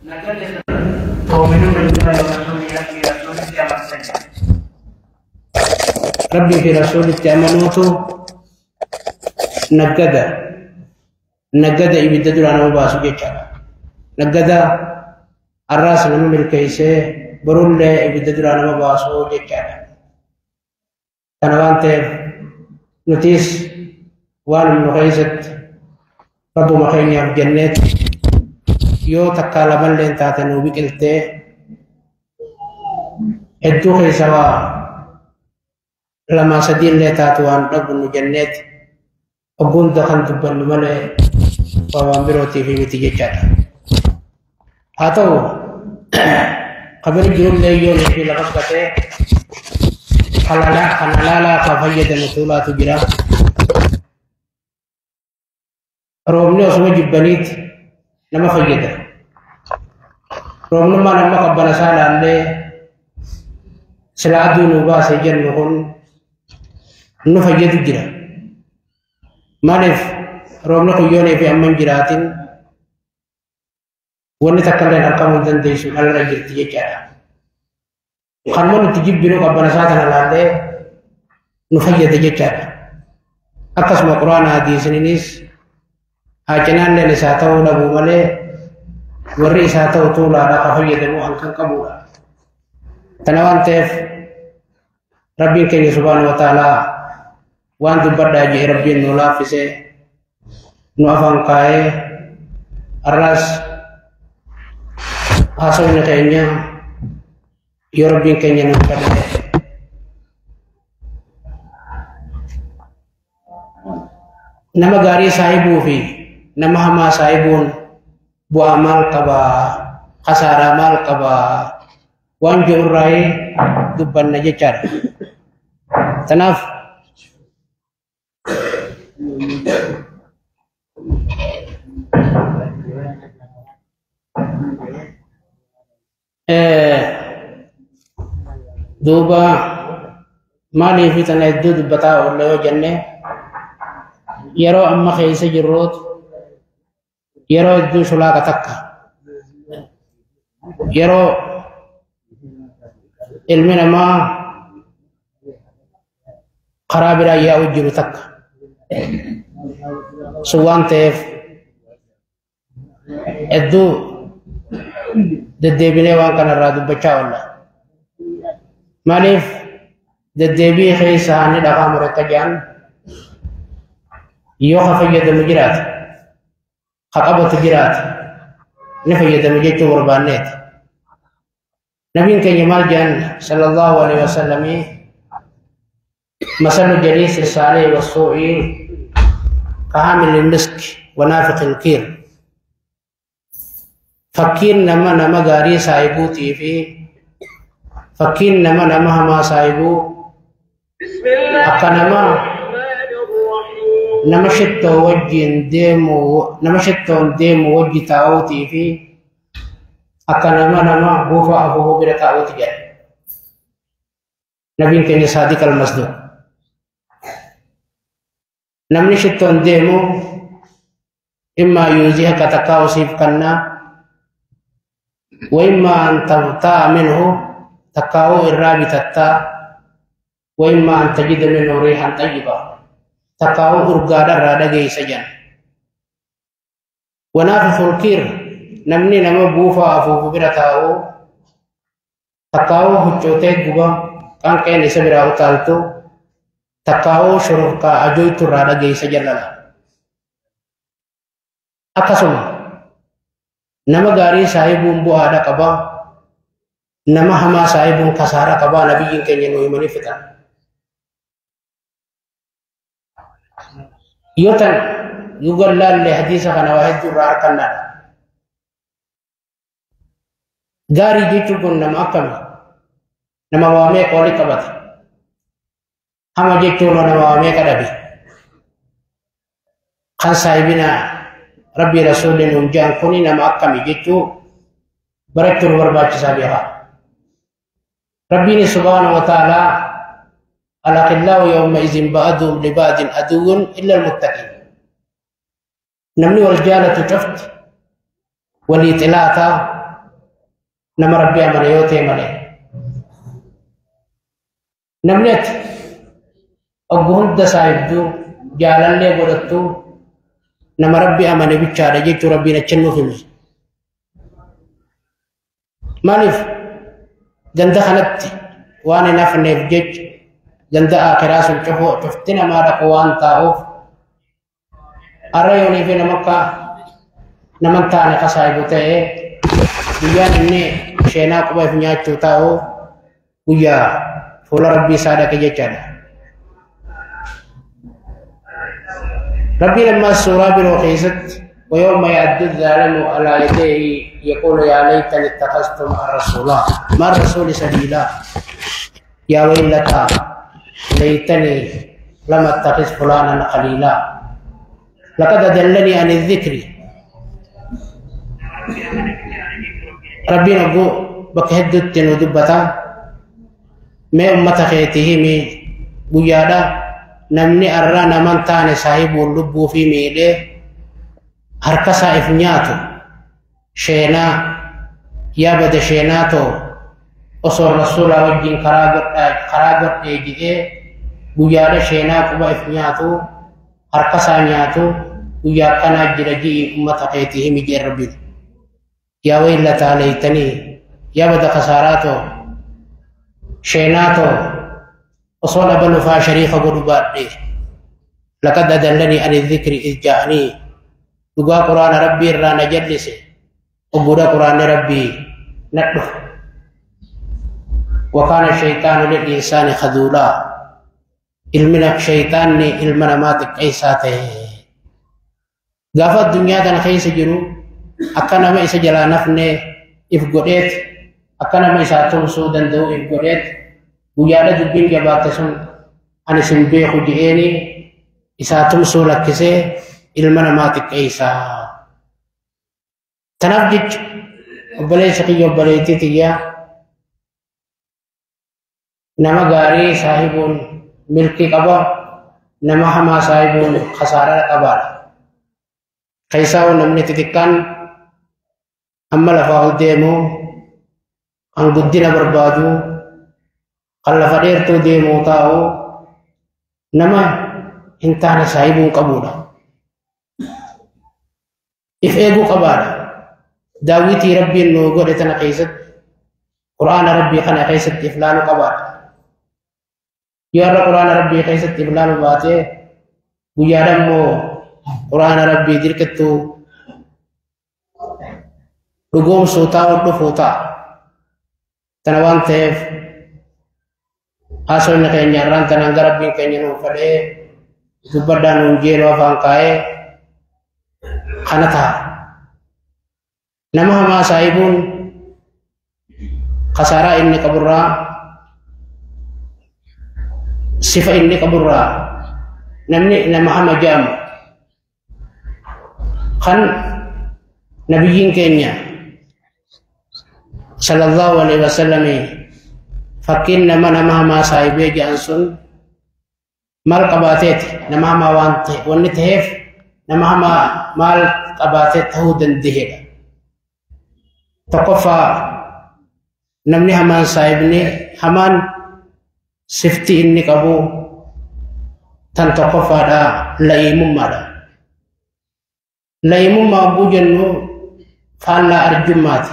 تؤمنون بالله ورسوله ربي رسوله ربي في رسوله أمنوتو نجدا نجدا يبدد لنا مباسو جيتشارا نجدا الراس من ملكيسه برول يبدد لنا مباسو جيتشارا كنوانت نتيس وان مغيزت ربو مخينيا في جنات yoo takka lamalleen taate nuu biqiltee hedduu keessa waa lama sadiillee taatu waan dhabnu jenneet oggunda kan dubbannu malee waa waan birootiif miti jechaadha. Haa ta'u qabir jirullee yoo nuti lafa fudhatee kan halaalaa kan fayyadamu tuulaatu jira. Roobni osuma jibbaniiti nama fayyada. Roobnummaan amma qabbana isaa laallee sila aduu nu baase jennu kun nu fayyadu jira. Maaliif roobni kun yoonii fi amma hin jiraatin wanni takka illee argamuu hin dandeessu dhalarra jirti jechaadha. Kanuma nuti jibbinu qabbana isaa kana laallee nu fayyada jechaadha. Akkasuma quraana hadiisniinis haa cinaalleen isaa ta'uu dhabuu malee warri isaa ta'u tuulaadha ka fayyadamu hankan qabudha. Kana waan ta'eef Rabbiin keenya subhaanahu wa ta'aalaa waan dubbadhaa jee Rabbiin nu laaffisee nu afaan kaayee har'aas haasawni keenya yoo Rabbiin keenya nu kadhate nama gaarii saahibuu fi nama hamaa saahibuun bu'aa maal qabaa khasaaraa maal qabaa waan jiru irraa dubbanna jechaadha. Kanaaf duuba maaliif tana hedduu dubbataa oolle yoo jenne yeroo amma keessa jirruutu yeroo hedduu shulaaqa takka yeroo ilmi namaa karaa biraa yaa'u jiru takka sun waan ta'eef hedduu deddeebinee waan kanarraa dubbachaa oolla. Maaliif deddeebii keessa ni dhagaa mure akka jedhan yoo ka fayyadamu jiraate ka qabatu jiraate ni fayyadamu jechuu barbaanneeti. Nabiin keenya maal jedhan sallallahu alaihi wasallamii masalu jaliisi saalih wassuu'i kahaamil misk wanaafiq ilkiir. Fakkiin nama nama gaarii saahibuutii fi fakkiin nama nama hamaa saahibuu akka nama nama shittoo wajjin deemu nama shittoon deemu wajji taa'uutii fi akka nama nama buufa afuufuu bira taa'uuti jedha. Nabiin keenya saadiq almasduuq. Namni shittoon deemu immaa yuuzii akka takkaa usiif kannaa وإما أن تبتاع منه تكاو الرابي تتا وإما أن تجد منه ريحا طيبة تكاو أرقاد الرادة سجن ونافخ الكير نمني نما بوفا أفوف برتاو تكاو هجوتي قبا كان كين إسبراو تالتو تكاو شرفكا أجويت الرادة سجن لنا أكسما nama gaarii saahibuun bu'aadha qaba nama hamaa saahibuun kasaaraa qaba nabiyyiin keenya nu himanii fixan. Yoo tan yugan laalle hadiisa kana waa hedduu irraa harkannaadha. Gaarii jechuun kun nama akkami? Nama waa meeqa walitti qabate? Hama jechuun nama waa meeqa dhabe? Kan saahibina Rabbi Rasuulli nuun jedhan kuni nama akkami jechuu barachuu nu barbaachisaa beekaa. Rabbiin subhaanahu wa ta'aalaa al-akhillau yawma izin ba'duhum li ba'din aduwwun illa al-muttaqin. Namni wal jaalatu cufti walii xilaataa Nama Rabbi amane yoo ta'e malee. Namni ati oggu hunda saahibduu jaalallee godhattu nama Rabbi amane bichaadha jechuu Rabbiin achi nuuf hime. Maaliif ganda kanatti waan hin hafneef jecha ganda akiraa sun cufti namaa dhaqu waan taa'uuf har'a yoonii fi nama akka nama hin taane ka saahibu ta'ee guyyaan inni sheenaa quba if nyaachuu taa'u guyyaa fuula Rabbii isaa dhaqe jechaadha. Rabbiin ammaas suuraa biroo keessatti ويوم يعد الظالم على يديه يقول يا ليتني اتخذت مع الرسول مع الرسول سبيلا يا ويلتى ليتني لم اتخذ فلانا خليلا لقد أدلني عن الذكر. ربي نقو بك هدت ودبتا ما أمة خيته مي قيادا نمني أرانا من تاني صاحب اللب في ميله harka isaa if nyaatu sheenaa yaa bada sheenaa too osoo rasuulaa wajjin karaa godhee jedhee guyyaadha sheenaa quba if nyaatu harka isaa nyaatu guyyaa akkanaa jira ji'i ummata keetii himi jeen Rabbiin. Yaa waylataa laytanii yaa bada kasaaraa too sheenaa too osoo dhaba lufaa shariika godhu baadhe laqad adallanii ani dhikri iz jaa'anii dhugaa quraana Rabbii irraa na jallise ogguudha quraanni Rabbii na dhufe. وكان الشيطان للإنسان خذولا ilmi shayxaanni ilma namaa xiqqeessaa ta'e. Gaafa addunyaa kana keessa jiru akka nama isa jalaa nafne if godheet akka nama isaa tumsuu danda'u if godheet guyyaadha dubbiin jabaatte sun ani isin beeku je'eeni isaa tumsuu lakkisee ilma namaa xiqqeessaa. Tanaaf jecha obboleessa kiyya obboleettii tiyyaa nama gaarii saahibuun milkii qaba nama hamaa saahibuun khasaaraa qabaadha. Keessaa namni xixiqqaan amma lafaa ol deemu kan guddina barbaadu kan lafa dheertuu deemu taa'u nama hin taane saahibuun qabuudha. If eeguu qabaadha. Daawwitii Rabbiin nu godhe tana keessatti quraana Rabbii kana keessatti if laaluu qabaadha. Yoo har'a quraana Rabbii keessatti if laaluu baatee guyyaadha immoo quraana Rabbii dirqittuu dhugoomsuu taa'u dhufuu ta'a. Tana waan ta'eef haasofni keenya irraan tanaan gara Rabbiin keenya nuuf fedhee dubbadhaa nuun jeenuu afaan kaa'ee kana ta'a. Nama hamaa saahibuun khasaaraa inni qaburraa sifa inni qaburraa namni nama hama jaamu kan nabiyyiin keenya sallallahu alaihi wasallam fakkiin nama nama hamaa saahibee jedhan sun maal qabaateeti nama hamaa waan ta'e wanni ta'eef nama hamaa maal qabaatee ta'uu danda'edha. Tokkoffaa namni hamaan saahibni hamaan sifti inni qabu tan tokkoffaadha la'iimummaadha. La'iimummaa hogguu jennu faallaa arjummaati.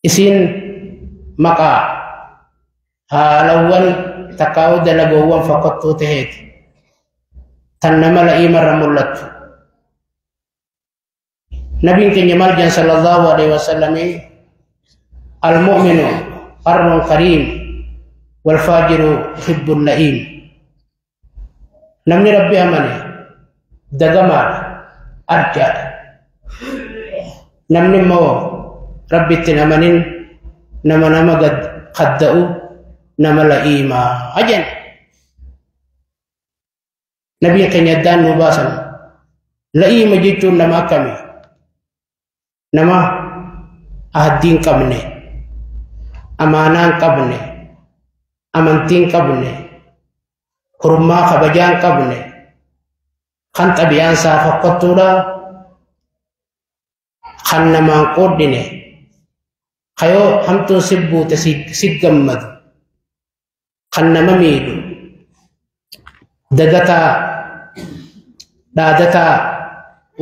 Isiin maqaa haalawwan takkaa'uu dalagoowwan fokkottuu taheeti tan nama la'iimarra mul'attu. Nabiin keenya maal jedhan sallallahu alaihi wasallam al-mu'minu qarrun kariim wal faajiru yuhibbul la'iim. Namni Rabbi amane dagamaadha, arjaadha. Namni immoo Rabbi itti hin amanin nama nama gad qadda'u nama la'iimaa jedhan. Nabiin keenya addaan nu baasan. La'iima jechuun nama akkamii? Nama ahdii hin qabne, amaanaa hin qabne, amantii hin qabne, hurmaa kabajaa hin qabne, kan xabiyaan isaa fokkottuudha, Kan namaan qoodhine kayoo hamtuun si buute si gammadu kan nama miidhu dagataa dhaadataa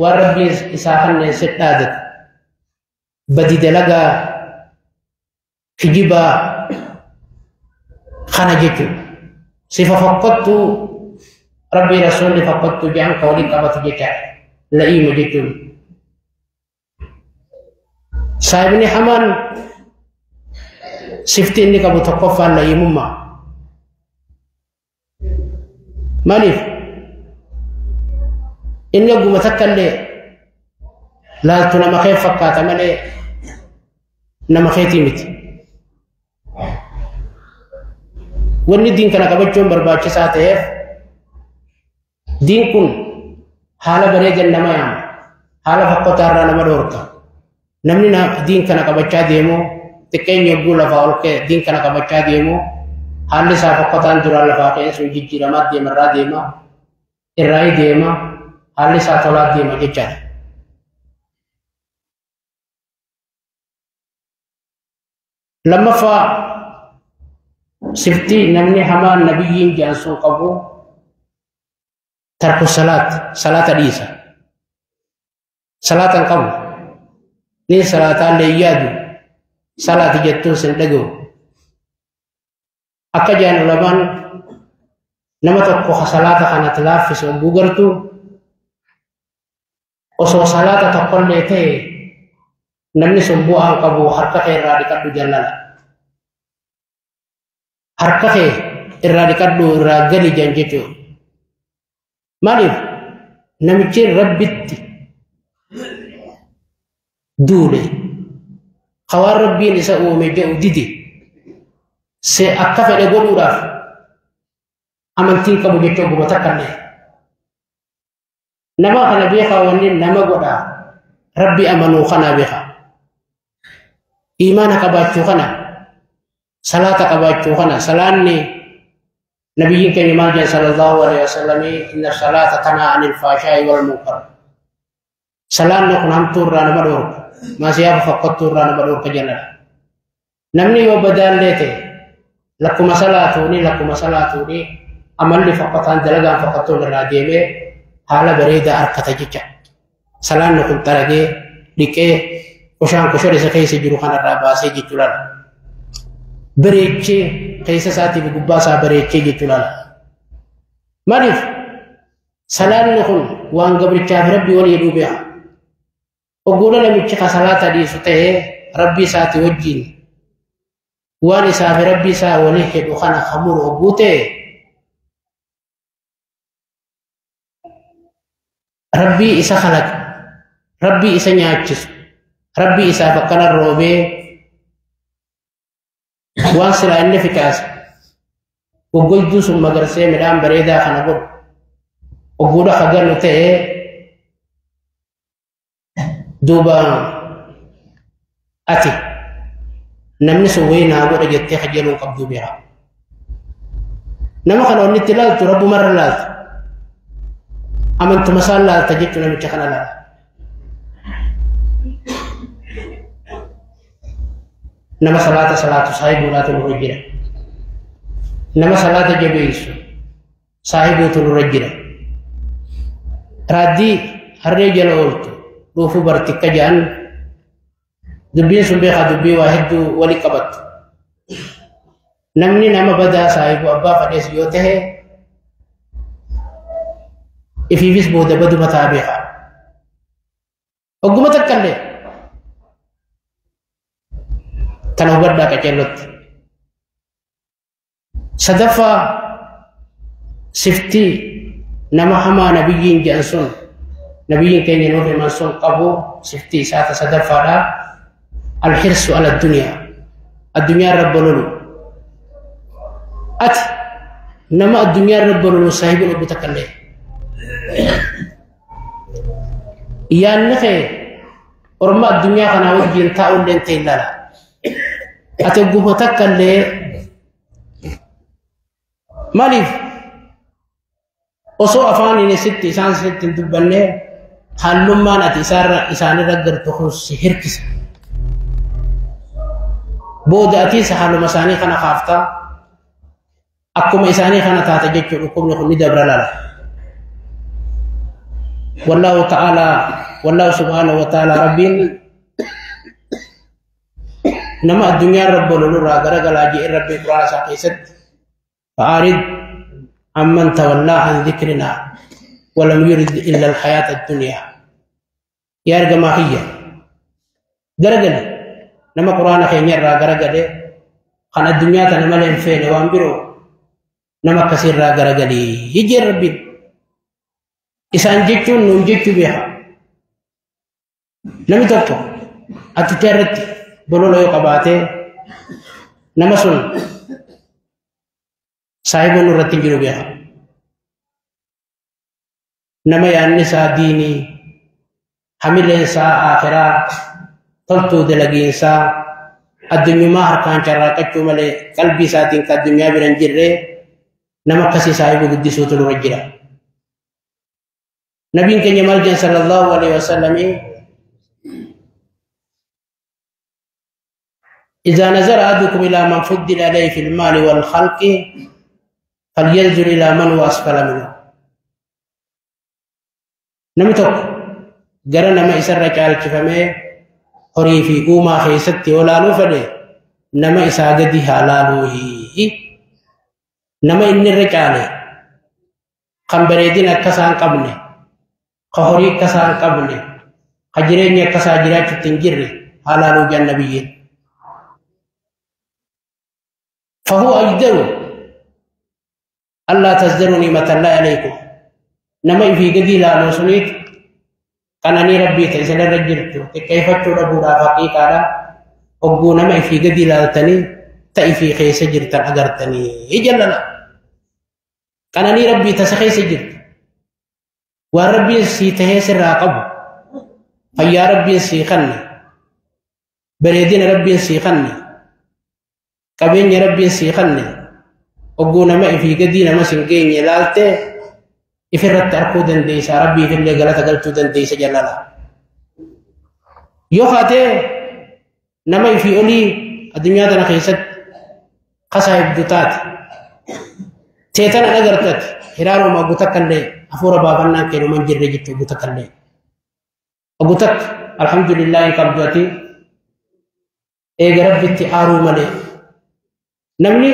waan Rabbiin isaa kanneen si dhaadatu badi dalagaa kijibaa kana jechuudha. Sifa fokkottuu Rabbii Rasuulli fokkottuu jedhan ka waliin qabatu jechaadha. La'iima jechuun. Saahibni hamaan sifti inni qabu tokkoffaan la'iimummaa. Maaliif? Inni ogguma takka illee laaltu nama kee fakkaata malee nama keetii miti. Wanni diin kana qabachuun barbaachisaa ta'eef diin kun haala bareedan nama yaama. Haala fokkotaa irraa nama dhoorka. Namni diin kana qabachaa deemu xiqqeenya yogguu lafaa ol ka'e diin kana qabachaa deemu haalli isaa fokkotaan duraan lafaa ka'e sun jijjiiramaa deema irraa deema irraa deema haalli isaa tolaa deema jechaadha. Lammaffaa siftii namni hamaan nabiyyiin jedhan sun qabu tarku salaat, salaata dhiisa. Salaata hin qabu. Ni salaataallee hin yaadu. Salaati jettuun sin dhaga'u. Akka jedhan ulamaan nama tokko ka salaata kanatti laaffisu hogguu gartu osoo salaata tokkollee ta'e namni sun bu'aa hin qabu harka kee irraa dhiqadhu jallala. Harka kee irraa dhiqadhu irraa gali jan jechuudha. Maaliif namichi Rabbitti duule hawaan Rabbiin isa uume jedhu dide se akka fedhe godhuudhaaf amantiin qabu jechuun guma takka illee. Nama kana beekaa wanni nama godhaa Rabbi amanuu kanaa beekaa. Imaana qabaachuu kana salaata qabaachuu kana salaanni nabiyyiin keenya maal jedhan sallallahu alaihi wasallam inna salaata tanaa anil faashaa'i wal munkar. Salaanni kun hamtuu irraa nama dhoorka. Maasiyaa fokkottuu irraa nama dhoorka jennaan. Namni yoo badaallee ta'e lakkuma salaatuuni lakkuma salaatuuni amalli fokkotaan dalagaan fokkottuun irraa deemee haala bareedaa harkata jecha. Salaanni kun xaragee dhiqee qoshaan qoshor isa keessa jiru kanarraa baasee jechuu laala. Bareechee keessa isaatii fi gubbaa isaa bareechee jechuu laala. Maaliif salaanni kun waan gabrichaa fi Rabbii walii hidhuu beeka. Oggola namichi ka salaata dhiisu ta'ee Rabbii isaatii wajjin waan isaa fi Rabbii isaa walii hidhu kana kamuru ogguu ta'e Rabbii isa kalaqe, Rabbii isa nyaachisu, Rabbii isaaf akkana roobee waan silaa inni ficaase goggoyduu sun magarsee midhaan bareedaa kana godhu ogguudha ka galu ta'ee duuba ati namni sun wayii naa godha jettee kajeeluun qabduu beeka. Nama kana wanni itti ilaaltu rabbumarra ilaalta. Amantuma isaan laalta jechuu namicha kana laala. Nama salaata salaatu saahibuudhaatu nurra jira. Nama salaata jabeessu saahibuutu nurra jira. Raaddii harree jala ooltu dhuufuu bartikka jedhan dubbiin sun beekaa dubbii waa hedduu wali qabattu. Namni nama badaa saahibu abbaa fadhees yoo ta'e ifiifis booda baduma ta'a beekaa. Ogguma takka illee tana hubadhaa qaceellotti. Sadaffaa siftii nama hamaa nabiyyiin jedhan sun nabiyyiin keenya nuuf himan sun qabu siftii isaa ta sadaffaadha. Alhirsu ala duniyaa. Addunyaa irra bololu. Ati nama addunyaa irra bololu saahibiin obbo takka illee. Yaanni kee orma addunyaa kanaa wajjin taa'uu illee ta'e ilaala. Ati ogguma takka illee maaliif osoo afaaniin sitti isaan sitti hin dubbanne Hallummaan ati isaanirra gartu kun si hirkisa. Booda atiis haaluma isaanii kana kaaftaa akkuma isaanii kana taata jechuun dhukkubni kun ni dabra lala. Wallahu ta'ala, wallahu subhaanahu wa ta'ala rabbiin nama addunyaa irra bololurraa garagalaa jee rabbiin quraana isaa keessatti fa'aarid amman tawallaa an dhikrinaa walam yurid illa alhayaata addunyaa. Yaa ergamaa kiyya garagali nama quraana keenya irraa garagalee kan addunyaa tana malee hin feene waan biroo nama akkasii irraa garagalii jee rabbiin. Isaan jechuun nuun jechuu beeka. Namni tokko addunyaa irratti bolola yoo qabaatee nama sun saahiboon irratti hin jiru beeka. Nama yaadni isaa diinii, hamileen isaa akhiraa, toltuu dalagiinsaa, addunyummaa harkaan carraaqachuu malee qalbii isaatiin ka addunyaa bira hin jirre nama akkasii saahiba guddisuutu nurra jira. Nabiin keenya maal jedhan sallallahu alaihi wasallam إذا نظر أحدكم إلى من فضل عليه في المال والخلق فلينظر إلى من هو أسفل منه. Namni tokko gara nama isarra caalchifamee horii fi uumaa keessatti yoo laaluu fedhe nama isaa gadi haa laaluuhi. Nama inni irra caale kan bareedina akka isaa hin qabne, ka horii akka isaa hin qabne, ka jireenya akka isaa jiraachuutti hin jirre haa laaluu jedhan nabiyyiin. فهو أجدر ألا تزدروا نعمة الله عليكم. نما في قدي لا لو سنيت قناني ربي تيسن الرجلت كيف تربو رافقي قال أبو نما في قدي لا تني تأي في خيس جرت أجرتني جلنا قناني ربي تسخيس جرت وربي سيته سراقب فيا ربي سيخني بريدين ربي سيخني qabeenya rabbiin sii kanne ogguu nama ifii gadii nama sin geenye laalte ifirratti arkuu dandeessa rabbiif illee galata galchuu dandeessa jalala. Yoo kaatee nama ifii olii addunyaa tana keessatti kasaa hedduu taate teetana agartate hiraaruma ogguu takka illee hafuura baafannaan kennuuma hin jirre jechuu ogguu takka illee. Ogguu takka alhamdulillah hin qabdu ati eega rabbitti aaruu malee. Namni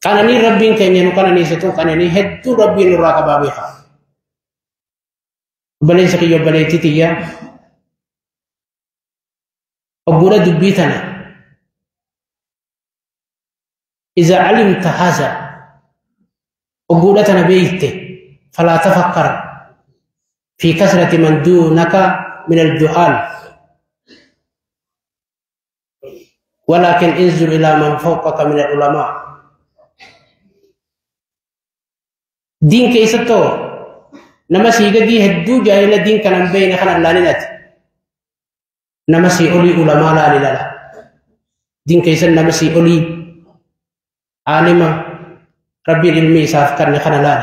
qananii rabbiin keenya nu qananiisitu qananii hedduu rabbiin nurraa qabaa beeka. Obboleessa kiyya obboleettii tiyya ogguudha dubbii tana إذا علمت هذا ogguudha tana beeyte فلا تفكر في كثرة من دونك من الجهال ولكن انظر إلى من فوقك من العلماء. دين كيستو نما سيغدي هدو جاهل دين كان بين خنا لانينات نما سي أولي علماء لا لا لا دين كيسن نما سي أولي عالمة ربي العلمي صاف كرني خنا لا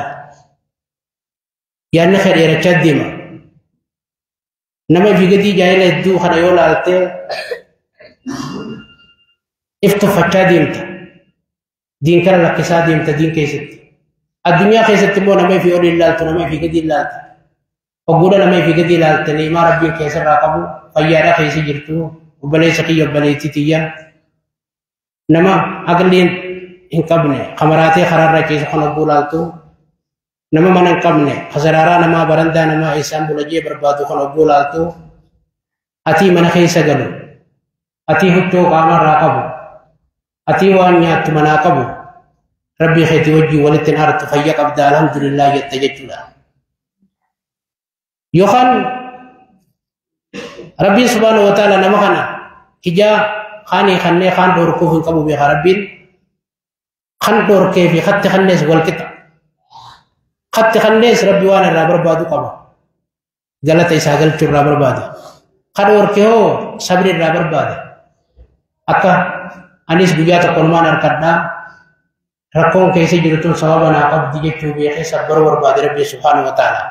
يعني خير يرچد ديما نما في غدي جاهل هدو خنا يولالته افتفachaa deemta diin kana lakkisaa deemta diin keessatti addunyaa keessatti immoo nama ifii olii ilaaltu nama ifii gadi ilaaltu ogguudha nama ifii gadi ilaalte ni'imaa rabbiin keessarraa qabu fayyaadha keessa jirtu obboleessa kiyya obboleettii tiyya nama aqliin hin qabne kamaraatee karaarra keessa kan ogguu ilaaltu nama mana hin qabne kasaraaraa namaa barandaa namaa isaan bulajee barbaadu kan ogguu ilaaltu atii mana keessa galu atii huccuu qaamarraa qabu atii waan nyaattu manaa qabu rabbii keetii wajjin walitti hin aartu fayya qabda alhamdulillah jette jechuudha. Yookaan rabbiin subhaanahu wa ta'ala nama kana hijaa kaanii kannee kaan dhorkuuf hin qabu beeka rabbiin kan dhorkee fi katti kannees wal qixa. Katti kannees rabbi waan irraa barbaadu qaba. Galata isaa galchuu irraa barbaada. Kan dhorkee hoo sabri irraa barbaada. Akka anis guyyaa tokko numaan harkadhaa rakkoon keessa jiru tun sababa naa qabdi jechuu beekee sabbaruu barbaade rabbi subhaanahu wa ta'ala.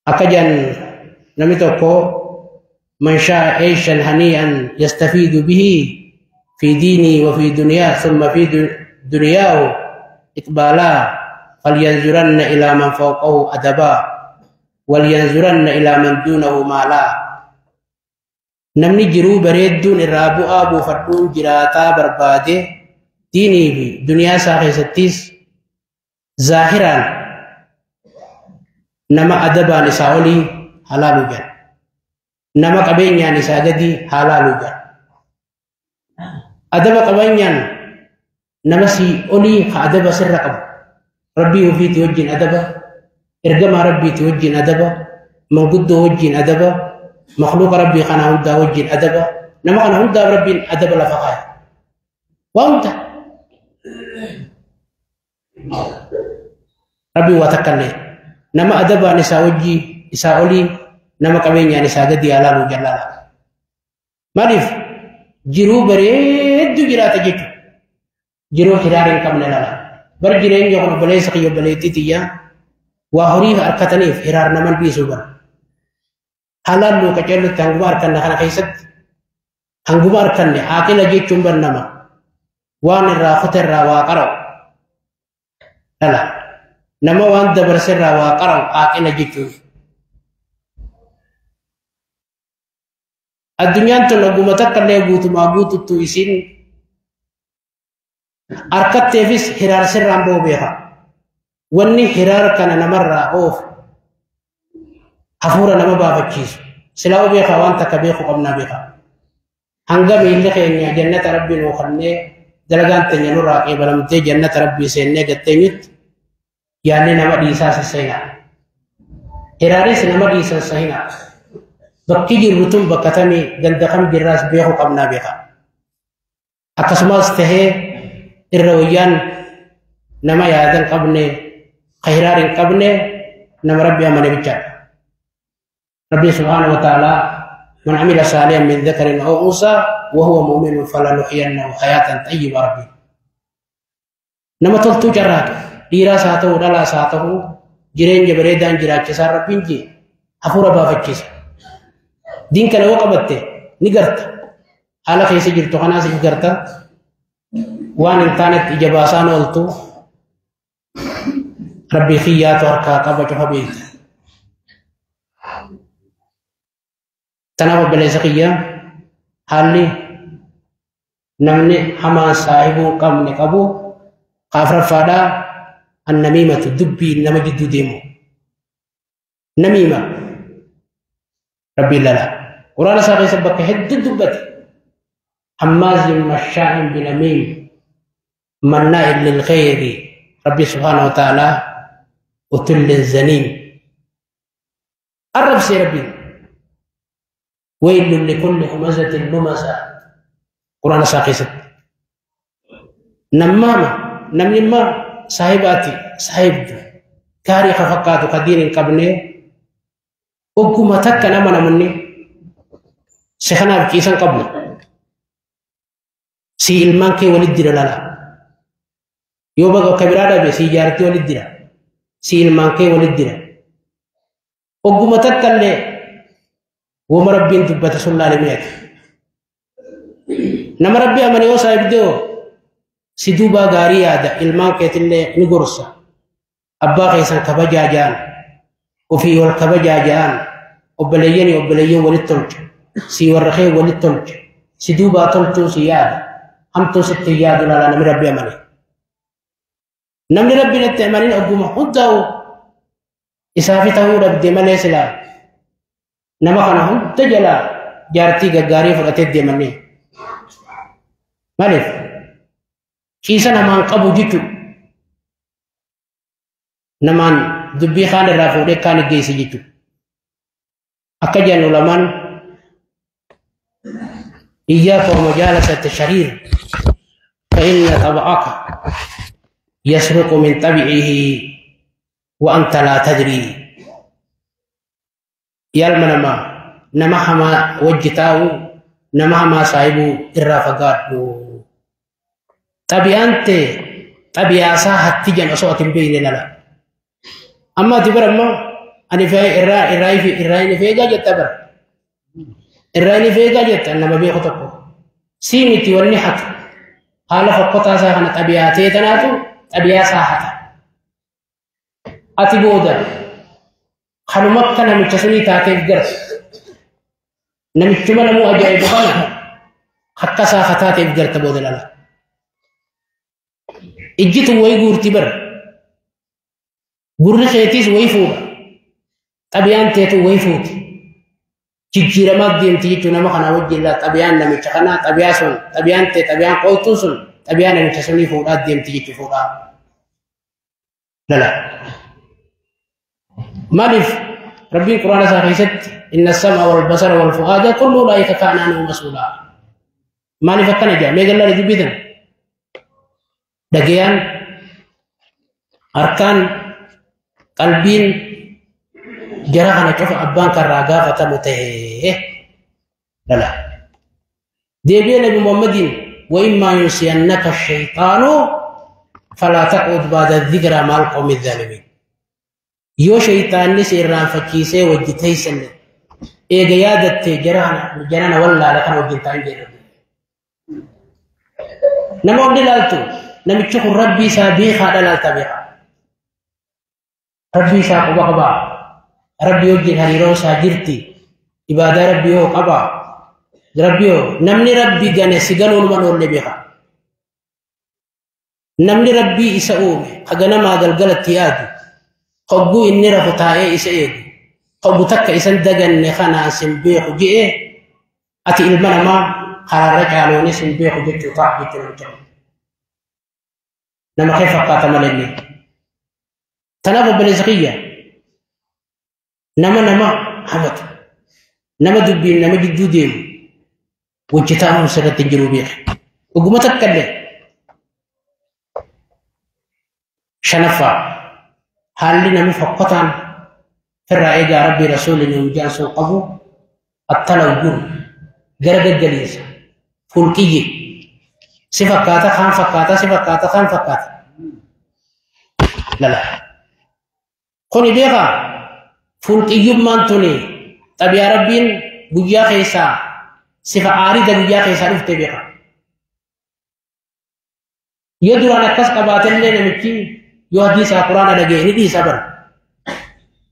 Akka jedhan namni tokko man shaa'a eeshan hanii'an yastafiidu bihi fi diinii wa fi dunyaa thumma fi dunyaahu iqbaalaa falyanzuranna ilaa man fawqahu adabaa walyanzuranna ilaa man duunahu maalaa. Namni jiruu bareedduun irraa bu'aa buufadhuun jiraataa barbaade diinii fi duniyaa isaa keessattis zaahiraan nama adabaan isaa olii halaaluu jira. Nama qabeenyaan isaa gadi halaaluu jira. Adaba qabeenyaan nama sii olii ka adaba sirra qabu. Rabbii ofiitii wajjin adaba, ergamaa rabbiitii wajjin adaba, manguddoo wajjin adaba, makhluuqa rabbii kana hundaa wajjin adaba. Nama kana hundaaf rabbiin adaba lafa kaaya. Waa hunda. Rabbiin waa takka illee nama adabaan isaa wajjii isaa olii nama qabeenyaan isaa gadi alaaluu jallala. Maaliif jiruu bareedduu jiraata jechuudha. Jiruu hiraar hin qabne lala. Bar jireenya kun obboleessa kiyya obboleettii tiyyaa waa horii harkataniif hiraar naman dhiisuu bara. Haalaan nuu qaceellutti hanguma harkanne kana keessatti hanguma harkanne aaqila jechuun bar nama waan irraa kute irraa waa qara'u dhala. Nama waan dabarse irraa waa qara'u aaqila jechuun. Addunyaan tun oguma takka illee guutumaa guututtu isiin harkatteefis hiraar sirraan ba'u beeka. Wanni hiraar kana namarraa oofu hafuura nama baafachiisu. Silaa beeka waan takka beeku qabnaa beeka. Hanga miilli keenya jannata rabbii nuu kennee dalagaan teenya nurraa qeebalamtee jannata rabbii seennee gatteenyutti yaadni nama dhiisaa sisseenaa. Hiraaris nama dhiisan sahinaa. Bakki jirru tun bakka tamii ganda kam jirraas beeku qabnaa beeka. Akkasumas tahee irra wayyaan nama yaada hin qabne ka hiraar hin qabne nama rabbi amane bichaadha. Rabbi subhaanahu wa ta'aalaa man amila saalihan min dhakarin aw unsaa wa huwa mu'minun falanuhyiyannahu hayaatan xayyiba rabbi. Nama toltuu carraaqe dhiiraas haa ta'u dhalaas haa ta'u jireenya bareedaan jiraachisaa rabbiin jee hafuura baafachiisa. Diin kana yoo qabatte ni garta. Haala keessa jirtu kanaas ni garta. Waan hin taanetti ija baasaan ooltu rabbii kiyyaatu harkaa qaba cufa beekta. Tanaaf obboleessa kiyya haalli namni hamaan saahibuu hin qabne qabu kaafraffaadhaa annamiimatu dubbii nama jidduu deemu. Namiima rabbiin lala. Quraana isaa keessa bakka hedduu dubbate. Hammaazin mashaa'in binamiim mannaa'in lil khayri rabbi subhaanahu wa ta'aalaa utullin zaniim. Arrabsee rabbiin. Waylun likulli humazatin lumasa. Quraana isaa keessatti. Nammaama namni immoo saahibaati saahibdu gaarii ka fakkaatu ka diin hin qabne ogguma takka nama namoonni si kanaaf ciisan qabu si ilmaan kee walit jira lala yoo baga akka biraa dhabe si jaartii walit jira si ilmaan kee walit jira ogguma takka illee wama rabbiin dubbate sun laale mi'ate nama rabbi amane yoo saahibdee si duubaa gaarii yaada ilmaan keetillee ni gorsa abbaa keessan kabajaa ja'an ofii wal kabajaa ja'an obboleeyyanii obboleeyyan walitti tolcha si warra kee walitti tolcha si duubaa tolchuu si yaada hamtuu sitti hin yaadu laalaa namni rabbi amane. Namni rabbi natti amanin ogguma hundaa'u isaafi ta'uu dhabde malee silaa nama kana hunda jalaa jaartii gaggaarii fudhatee deemanii. Maaliif? Ciisa namaan qabu jechuudha. Namaan dubbii kaan irraa fuudhee kaan geesse jechuudha. Akka jedhan ulamaan iyyaaka wa mujaalasata shariir fa inna xab'aka yasruqu min xab'ihi wa anta laa tadrii. Yaa ilma namaa nama hamaa wajji taa'u nama hamaa saahibuu irraa fagaadhu. Xabi'aan tee xabi'aasaa hatti jan osoo ati hin beekne lala. Amma ati bara ammaa Ani irraa irraa irraa inni feegaa jetta bara. Irraa inni feegaa jetta nama beeku tokko. Sii miti wanni hatu. Haala fokkotaa isaa kana xabiyaatee tanaatu xabiyaa isaa hata. Ati booda kanuma akka namicha sunii taateef gara. Namichuma namuu ajaa'ibu kana akka isaa hataateef garta booda lala. Ijjitu wayi guurti bara. Gurri keetiis wayi fuudha. Xabiyaan teetu wayi fuuti. Jijjiiramaa deemti jechuun nama kana wajjin laa xabiyaan namicha kanaa xabiyaa sun xabiyaan tee xabiyaan qoltuun sun xabiyaa namicha sunii fuudhaa deemti jechuun fuudhaa. Lala. Maaliif Rabbiin Quraana isaa keessatti inna sam'a wal basara wal fu'aada kullu ulaa'ika kaana anhu mas'uulaa. Maaliif akkana jedha? Mee gallaa dubbitan? Dhagayaan, harkaan, qalbiin jara kana cufa abbaan karraa gaafatamu ta'ee lala. Deebi'ee Nabi Muhammadiin wa immaa yunsiyannaka shayxaanu falaa taq'ud ba'da dhikraa ma'al qawmi dhaalimiin. Yoo shayxaanni si irraanfachiisee wajji teessanne eega yaadattee jara na wallaala kana wajjin ta'an jedhe. Nama hundi ilaaltu namichi kun rabbii isaa beekaadha laalta beekaa. Rabbii isaa quba qabaa. Rabbii wajjin hariiroo isaa jirti. Ibaadaa rabbii hoo qabaa. Rabbii hoo namni rabbii gane si ganuun man oolle beekaa. Namni rabbii isa uume ka ganamaa galgalatti yaadu hogguu inni rafu taa'ee isa eegu hoggu takka isan daganne kanaan sin beeku je'ee ati ilma namaa karaarra caaloonis hin beeku jechuu ta'a jechuu namicha. Nama kee fakkaata malee inni. Tanaaf obboleessa kiyya nama nama hamatu nama dubbiin nama jidduu deemu wajji taa'uun sirratti hin jiru beeka. Dhuguma takka illee shanaffaa haalli namni fokkotaan firraa eegaa rabbii rasuulli nuun jaansuu qabu attalawwur gara gaggaliinsa fuulqiyye si fakkaata kaan fakkaata si fakkaata kaan fakkaata lala. Kuni beekaa fuulqiyyummaan tuni xabiyaa rabbiin guyyaa keessaa sifa aarida guyyaa keessaa dhufte beekaa. Yoo duraan akkas qabaatellee namichi yoo hadiisaa quraana dhaga'e ni dhiisa bara.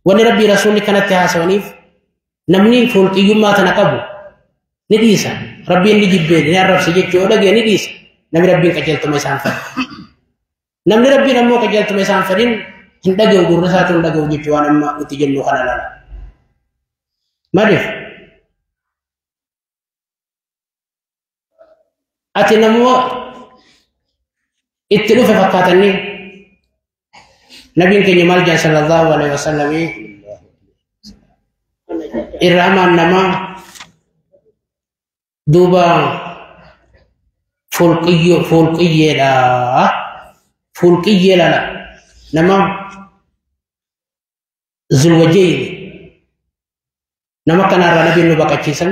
Wanni rabbii rasuulli kanatti haasawaniif namni fuulqiyyummaa tana qabu ni dhiisa. Rabbiin ni jibbee ni arrabse jechuu yoo dhaga'e ni dhiisa. Namni rabbiin qajeeltuma isaan fedha. Namni rabbiin ammoo qajeeltuma isaan fedhin hin dhaga'u gurra isaatu hin dhaga'u jechuu waan amma nuti jennu kana laala. Maaliif? Ati namuma itti dhufe fakkaatanii nabiin keenya maal jedhan sallallahu alaihi wasallam irra hamaan namaa duuba fuulqiyyeedha. Fuulqiyyee lala nama zulwajeyni nama kanarraa nabiin nu baqachiisan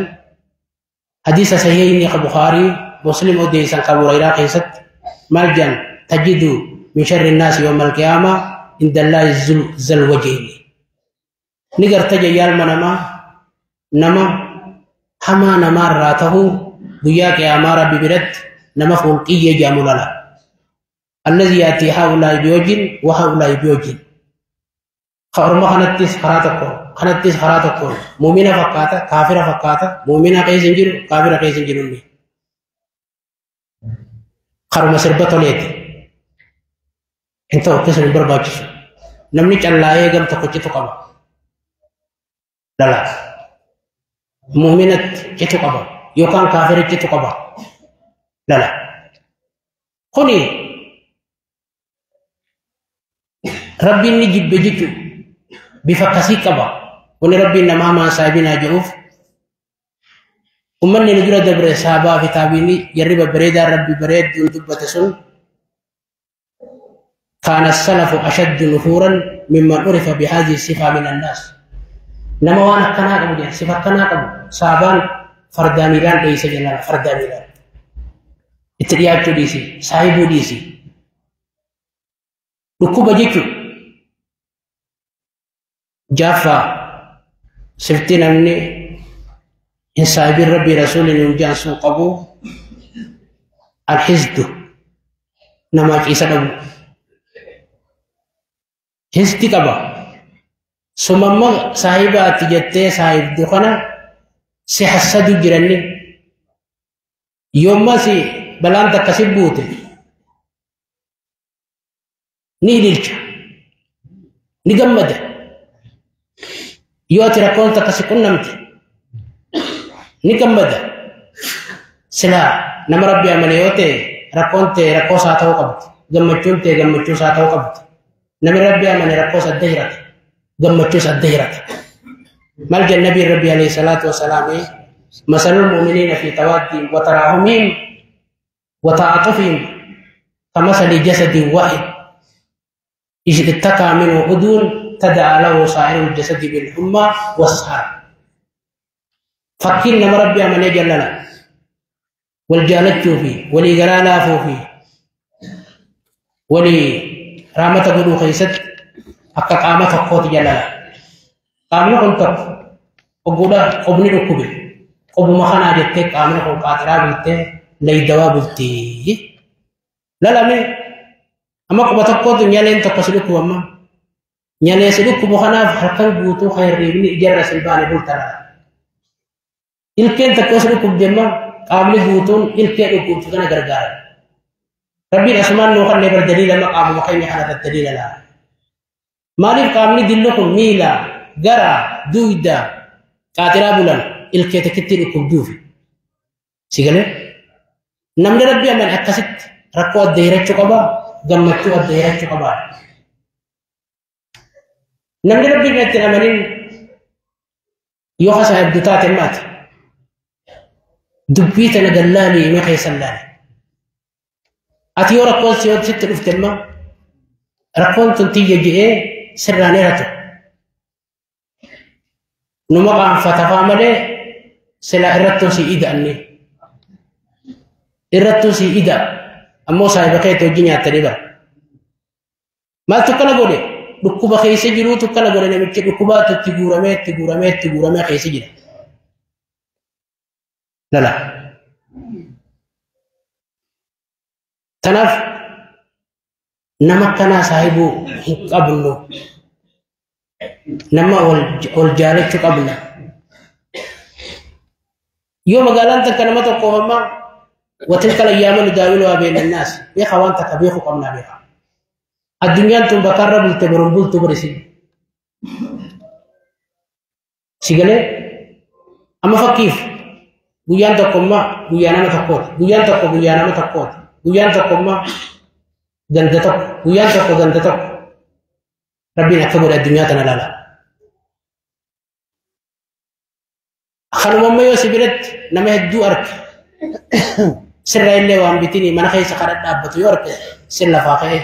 hadiisa sahiihni ka Bukhaarii Muslim odeessan ka Hurayraa keessatti maal jedhan tajidu min sharri nnaasi yawma alqiyaama inda allaahi zalwajeyni ni garta jayyaalma namaa nama hamaa namaarraa tahuu guyyaa qiyaamaa rabbi biratti nama fuulqiyyee jedhamu lala. Allazi yaatii haa'ulaa'i biwajhin wa haa'ulaa'i biwajhin. Ka orma kanattis karaa tokko kanattis karaa tokko muumina fakkaata kaafira fakkaata muumina keessa hin jiru kaafira keessa hin jiru inni. Karuma sirba toleeti. Hin ta'u akkasuma hin barbaachisu. Namni callaa'ee gam tokko citu qaba. Lala. Muuminatti citu qaba yookaan kaafira citu qaba. Lala. Kuni rabbiin ni jibbe jechuudha. Bifa akkasii qaba. Wanni rabbiin nama hamaa saahibinaa jedhuuf ummanni nu dura dabre sahabaa fi taabiinii jarri babbareedaan rabbi bareedduun dubbate sun kaana salafu ashaddu nufuuran mimman urifa bihaadhihi sifaa min annaas. Nama waan akkanaa qabu jedhan sifa akkanaa qabu sahabaan fardaa miilaan dheeysa jennaan fardaa miilaan. Itti dhiyaachuu dhiisi saahibuu dhiisi. Dhukkuba jechuun Jaaffaa sifti namni hin saahibin Rabbii Rasuulli nuun jaan sun qabu alhizdu namaa ciisa dhabu. Hizdi qaba. Sumamma saahibaati jettee saahibdu kana si hassadu jiranni. Yoommas balaan takka si buute ni ililcha, ni gammada. Yoo ati rakkoon takka si qunnamte ni gammada. Silaa nama Rabbi amane yoo ta'e rakkoon ta'e rakkoo isaa ta'uu qabdi. Gammachuun ta'e gammachuu isaa ta'uu qabdi. Namni Rabbi amane rakkoo adda hirata. Gammachuus adda hirata. Maal jedha Nabiin Rabbi alayhi salaatu wasalaam masalul mu'miniina fi tawaddihim wa taraahumihim wa ta'atufihim kamasali jasadin waahid اشتكى منه عضو تدعى له سائر الجسد بالحمى والسهر. فكين نما ربي أمني جللا والجالتشو في ولي غلالافو في ولي رامة قدو خيست أكا قامة قوت جللا قامنا كنت وقودا قبني ركوبي قبو مخانا جتك قامنا كن قاترا بلتي لي دوا بلتي لا لا مي أما قبا تقوت نيالين تقصدكو أما نيالين سدكو مخانا حركان بوتو خير ريبني إجرى سلباني بلتنا ilkeen takka osoo dhukkubde amma qaamni guutuun ilkee dhukkubtu kana gargaara. Rabbiin asumaan nuu kannee bar daliila ma qaamuma keenya kana irratti daliila laa. Maaliif qaamni dillu kun miila, gara, duyda, qaaxiraa bulan ilkee takkitti dhukkubduufi. Si galee? Namni Rabbi amane akkasitti rakkoo adda hirachuu qaba, gammachuu adda hirachuu qaba. Namni Rabbi itti hin amanin yoo hasa hedduu taate maati. Dubbii tana gallaalii hima keessan laale. Ati yoo rakkoon si sitti dhufte immoo rakkoon tun tiyya je'ee sirraan hiratu. Numa qaanfatafaa malee silaa irrattuu si ida'anni. Irrattuu si ida'a. Ammoo saahiba keetti hojii nyaattanii bara. Maaltu akkana godhe? Dhukkuba keessa jiruutu akkana godhe namichi dhukkubaatu itti guuramee itti guuramee itti guuramee keessa jira. Lala. Tanaaf nama akkanaa saahibuu hin qabnu. Nama wal jaalachuu qabna. Yoo magaalaan takka nama tokkoof amma watilka ayyaamu nudaawiluhaa bayna annaas beeka waan takka beekuu qabnaa beeka. Addunyaan tun bakka irra bulte boruun bultu barisi. Si galee amma fakkiif guyyaan tokko immoo guyyaa nama tokkooti. Guyyaan tokko guyyaa nama tokkooti. Guyyaan tokko immoo ganda tokko. Guyyaan tokko ganda tokko. Rabbiin akka godhe addunyaa tana laala. Kanuma ammoo yoo si biratti nama hedduu arge sirra illee waan bitini mana keessa kadha dhaabbatu yoo arge sir lafaa ka'ee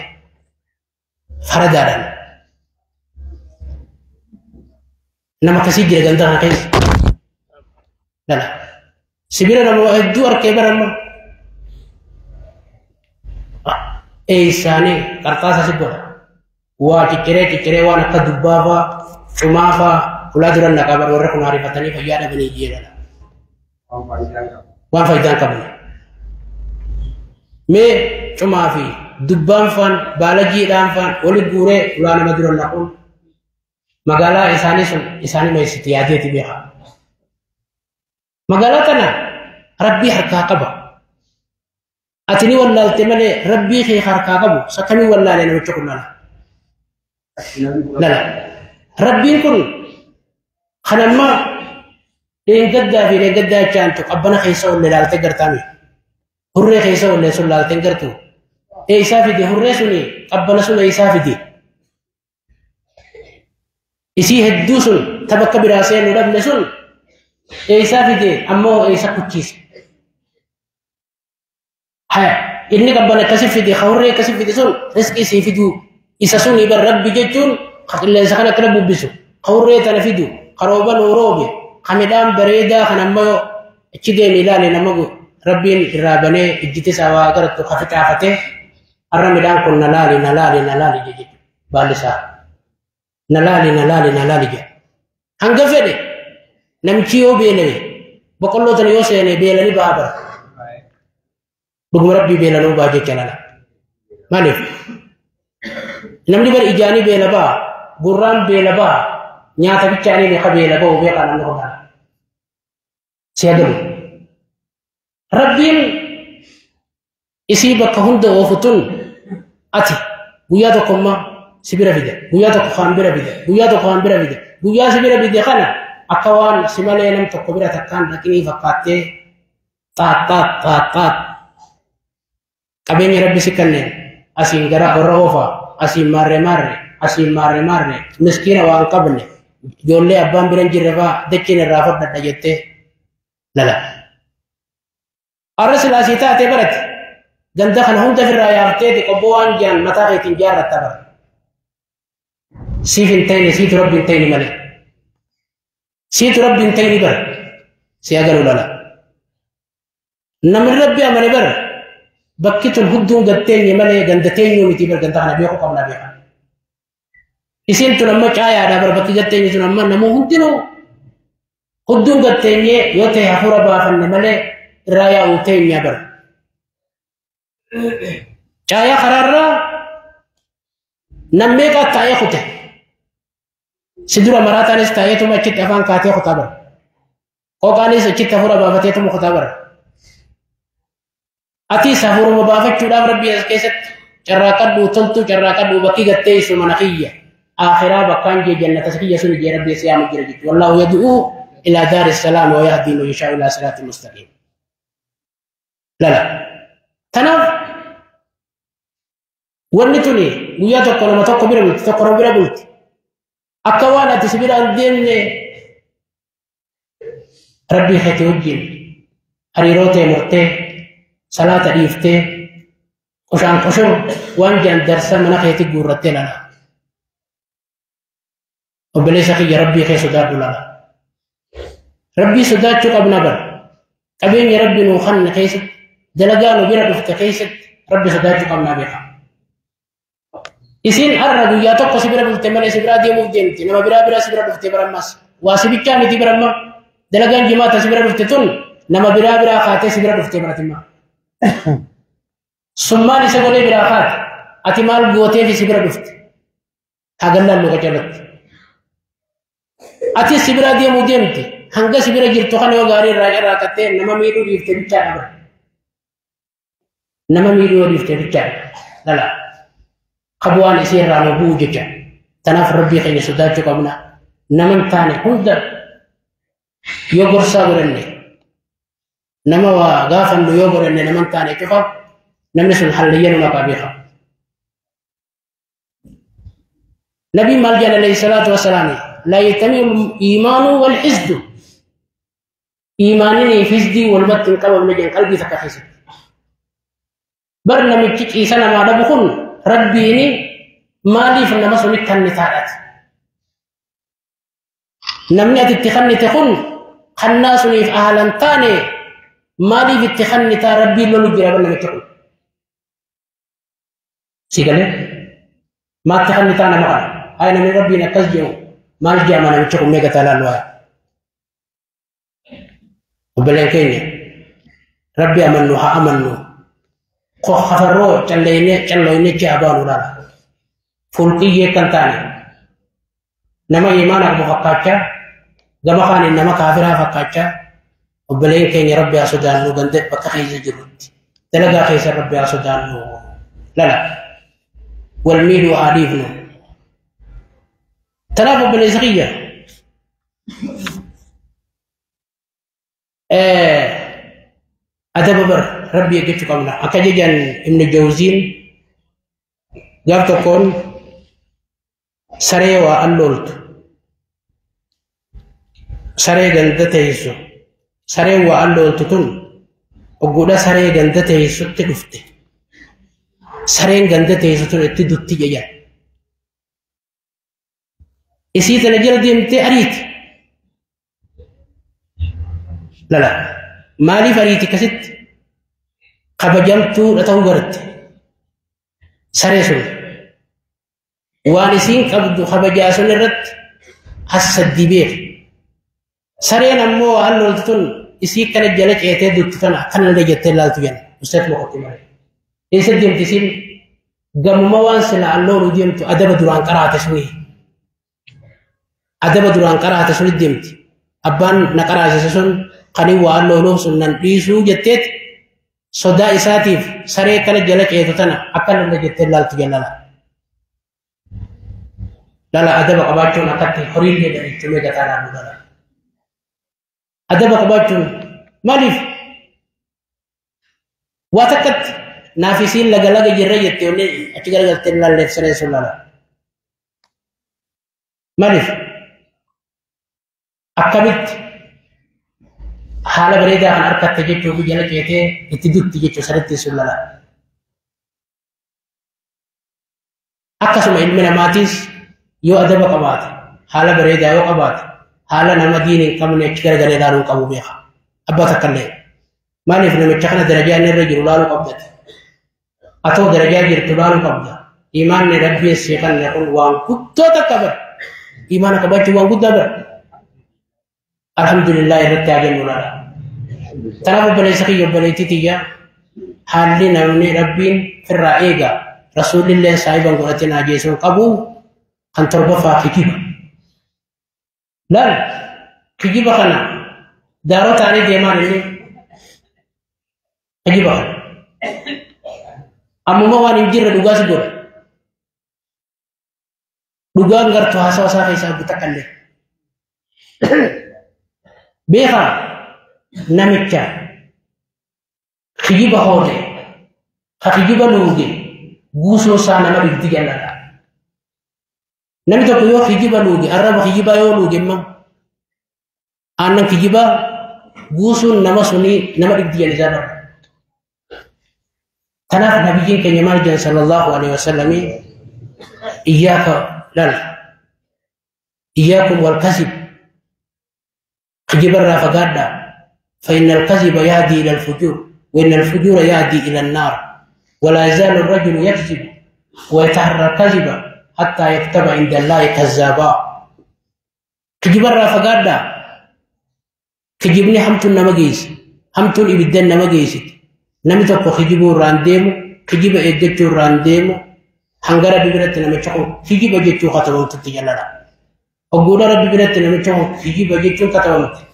faradaadhaan nama akkasii jira ganda kana keessa. Lala. Sibira nama hedduu arkee bara amma eessaanii qarxaasa si godha. Waa cicciree cicciree waan akka dubbaa faa cumaa faa ulaa duran naqaa bara warra kun ariifatanii fayyaa dhabanii jedha. Waan faayidaa hin qabne. Mee cumaa fi dubbaan faan baala jiidhaan faan wali guuree ulaa nama dura naquun magaalaa isaanii sun isaanii meessiti yaadeeti beeka. Magaalaa tana Rabbii harkaa qaba. Ati ni wallaalte malee Rabbii kee harkaa qabu sakkamii wallaalee namicha kun lala. Lala. Rabbiin kun kan amma dheengaddaa fi dheengaddaa jechaantu qabbana keessa olle laaltee gartaami. Hurree keessa olle sun laaltee gartu. Eessaa fide hurree suni qabbana sun eessaa fide. Isii hedduu sun tabakka biraa seenuu dhabne sun eessaa fide ammoo eessa kuchiise. Haya inni qabbana akkasi fide hurree akkasi fide sun riskii sii fiduu isa sun ibar rabbi jechuun qilleensa kana akkana bubbisu hurree tana fidu karooba nuu roobe ka midhaan bareedaa kan ammoo achi deemi ilaali nama rabbiin irraa banee ijjiti isaa waa agartu ka ficaafatee har'a midhaan kun na laali na laali na laali jedhe baalli isaa na laali na laali na laali jedhe. Hanga fedhe namichi yoo beelame boqqolloo tana yoo seene beelanii ba'a bara. Dhuguma rabbii beelanuu ba'a jecha lala. Maaliif? Namni bara ijaanii beela ba'a, gurraan beela ba'a, nyaata bichaanii meeqa beela ba'u beekaa namni kun. Si agalu. Rabbiin isii bakka hunda oofu tun ati guyyaa tokkommaa si bira fide, guyyaa tokko kaan bira fide, guyyaa tokko kaan bira fide, guyyaa si bira fide kana akka waan si malee nam tokko bira takkaan dhaqinii fakkaattee xaat xaat xaat xaat qabeenya rabbi si kanneen asiin gara warra oofaa, asiin maarree maarree, asiin maarree maarree, miskiina waan qabne ijoollee abbaan bira hin jirre fa'aa dachiin irraa fudhadha jettee lala. Har'a silaasii taatee barate ganda kana hunda ofirraa yaaftee qobboo waan jaan mataa keetiin jaarratta bara. Siif hin ta'ine, siitu rabbi hin ta'ine malee. Siitu rabbi hin ta'ine bara. Si agalu lala. Namni rabbi amane bara bakki tun hudduun gatteenye malee ganda teenyuu miti bara, ganda kana beekuu qabna beeka. Isiin tun amma caayaadha bara, bakki gatteenye tun amma namuu hundinuu hudduun gatteenye yoo ta'e hafuura baafanne malee irraa yaa'uu teenya bara. Caayaa karaarraa nammeeqa taa'ee kute. Si dura maraataanis taa'eetuma achitti afaan kaatee kutaa bara. Qooqaanis achitti hafuura baafateetuma kutaa bara. Atis hafuuruma baafachuudhaaf rabbii as keessatti carraaqadhu toltuu carraaqadhu bakki gatteessu mana kiyya. Akhiraa bakkaan jee jannata kiyya sun jee rabbii si yaamu jira jechuudha. Wallaahu yad'uu ilaa daari salaam wa yahdii man yashaa'u ilaa siraatin mustaqiim. Lala. Kanaaf wanni tuni guyyaa tokko nama tokko bira bulti, tokko nama bira bulti. Akka waan ati si bira hin deemne rabbii keetii wajjin hariiroo ta'e murtee salaata dhiiftee qoshaan qoshor waan jaan darsa mana keetii guurrattee lala. Obboleessa kiyya, rabbii kee sodaadhu lala. Rabbii sodaachuu qabna bara. Qabeenya rabbi nuu kanne keessatti, dalagaa nu bira dhufte keessatti rabbi sodaachuu qabnaa beeka. Isiin har'a guyyaa tokko si bira bulte malee si biraa deemuuf deemti. Nama biraa biraa si bira dhufte bara ammas. Waa si bichaa miti bara amma. Dalagaan jimaata si bira dhufte tun nama biraa biraa kaatee si bira dhufte baratimma. Sun maal isa godhee biraa kaate? Ati maal gooteef si bira dhufte? Hagallaan luka jalatti. Ati si bira deemuu deemti. Hanga si bira jirtu kana yoo gaarii irraa carraaqattee nama miidhuu dhiifte bichaadha bara. Nama miidhuu yoo dhiifte bichaadha. Lala. Qabuwaan isii irraa nu bu'u jecha. Tanaaf rabbii keenya sodaachuu qabna. Nama hin taane hunda yoo gorsaa godhanne, nama waa gaafannu yoo godhanne, nama hin taane cufa namni sun hallayya nu maqaa beeka. Nabiin maal jedhan alayhi salaatu wasalaam? Laa yajtami'u iimaanu wal hisdu. Iimaaninii fi hisdii walumatti hin qabamne jedhan qalbii takka keessatti. Bar namichi ciisa namaa dhabu kun rabbiini maaliif nama sunitti kannitaadhaati? Namni ati itti kannite kun kannaa suniif ahlan taane maaliif itti kannitaa? Rabbiin lolu jira bar namichi kun. Si galee? Maatti kannitaa nama kana? Haa, namni rabbiin akkas jedhu maal jedhama namichi kun? Meeqa taalaallu haa? Obboleen keenya, rabbi amannu haa amannu. Kafarroo calleeynee calloynee ji'a baanu laala. Fuulqiyyee kan taane nama imaana qabu fakkaachaa gama kaaniin nama kaafiraa fakkaachaa, obboleen keenya, rabbi haa sodaannu. Ganda bakka keessa jirrutti dalagaa keessa rabbi haa sodaannu lala. Wal miidhuu haa dhiifnu. Tanaaf obboleessa kiyya, adaba bar rabbi eeggachuu qabna. Akka jejan Ibnu Jawziin, gaaf tokkoon saree waa allooltu, saree ganda teessu, sareen waa allooltu tun ogguudha saree ganda teessutti dhufte, sareen ganda teessu tun itti dutti jedhan. Isii tana jala deemtee ariiti lala. Maaliif ariiti akkasitti? Kabajamtuudha ta'uu garte. Saree sun waan isiin qabdu kabajaa sun irratti hassaddii beeku. Sareen ammoo waan loltu tun isii kana jala ceetee dutti tana akkanallee jettee laaltu jenna. Ustaat mokotti malee. Eessa deemti isiin gamuma waan sila allooluu deemtu adaba duraan qaraate suni. Adaba duraan qaraate suni deemti. Abbaan na qaraasise sun kan waan looluuf sun nan dhiisuu jetteet sodaa isaatiif saree kana jala ceetu tana akkanallee jettee laaltu jallala. Lala adaba qabaachuun akkatti horiillee dariichumee gataa laaluu lala. Adaba qabaachuun maaliif waa takkatti naaf isiin laga laga jirra jettee onni achi garagaltee laalleef sareen sun lala. Maaliif akkamitti haala bareedaa kan harkatte jechuuf jala ceetee itti dutti jechuu sareetti sun lala. Akkasuma ilmi namaatiis yoo adaba qabaate haala bareedaa yoo qabaate haala nama diin hin qabne achi garagalee ilaaluu qabu beeka. Abbaa takka illee. Maaliif namicha kana darajaa inni irra jiru ilaaluu qabdati. Atoo darajaa jirtu ilaaluu qabda. Imaanni rabbiin sii kanne kun waan guddoo takka bara. Imaana qabaachuun waan guddaa bara. Alhamdulillah irratti haa jennu laala. Kanaaf obboleessa kiyya obboleettii tiyya haalli namni rabbiin firraa eega rasuulillee saahiban godhatee naa jeesuun qabu kan torbaffaa kijiba. Laal kijiba kana daaroo ta'anii deemaan inni kijiba kana. Ammuma waan hin jirre dhugaa si godha. Dhugaan gartuu haasawa isaa keessaa guuta kallee. Beekaa namicha kijiba hoode ka kijiba luuge guusoo isaa nama dhibdi jaalladha. Namni tokko yoo kijiba luuge arraba kijibaa yoo luuge immoo aannan kijibaa guusuun nama sunii nama dhibdi jallisaa bara. Kanaaf nabiyyiin keenya maal jedhan sallallahu alaihi wasallam iyyaaka lal iyyaakum wal kasib kijibarraa fagaadhaa فإن الكذب يهدي إلى الفجور وإن الفجور يهدي إلى النار ولا يزال الرجل يكذب ويتحرى الكذب حتى يكتب عند الله كذابا. كجبر فقادا كجبني حمتون نمجيس حمتون إبدان نمجيس نمتك خجبو رانديمو كجب إدتشو رانديمو حنجر ببرت نمتشكو كجب جتشو خطوة تتجللا أقول ربي برت نمتشكو كجب جتشو خطوة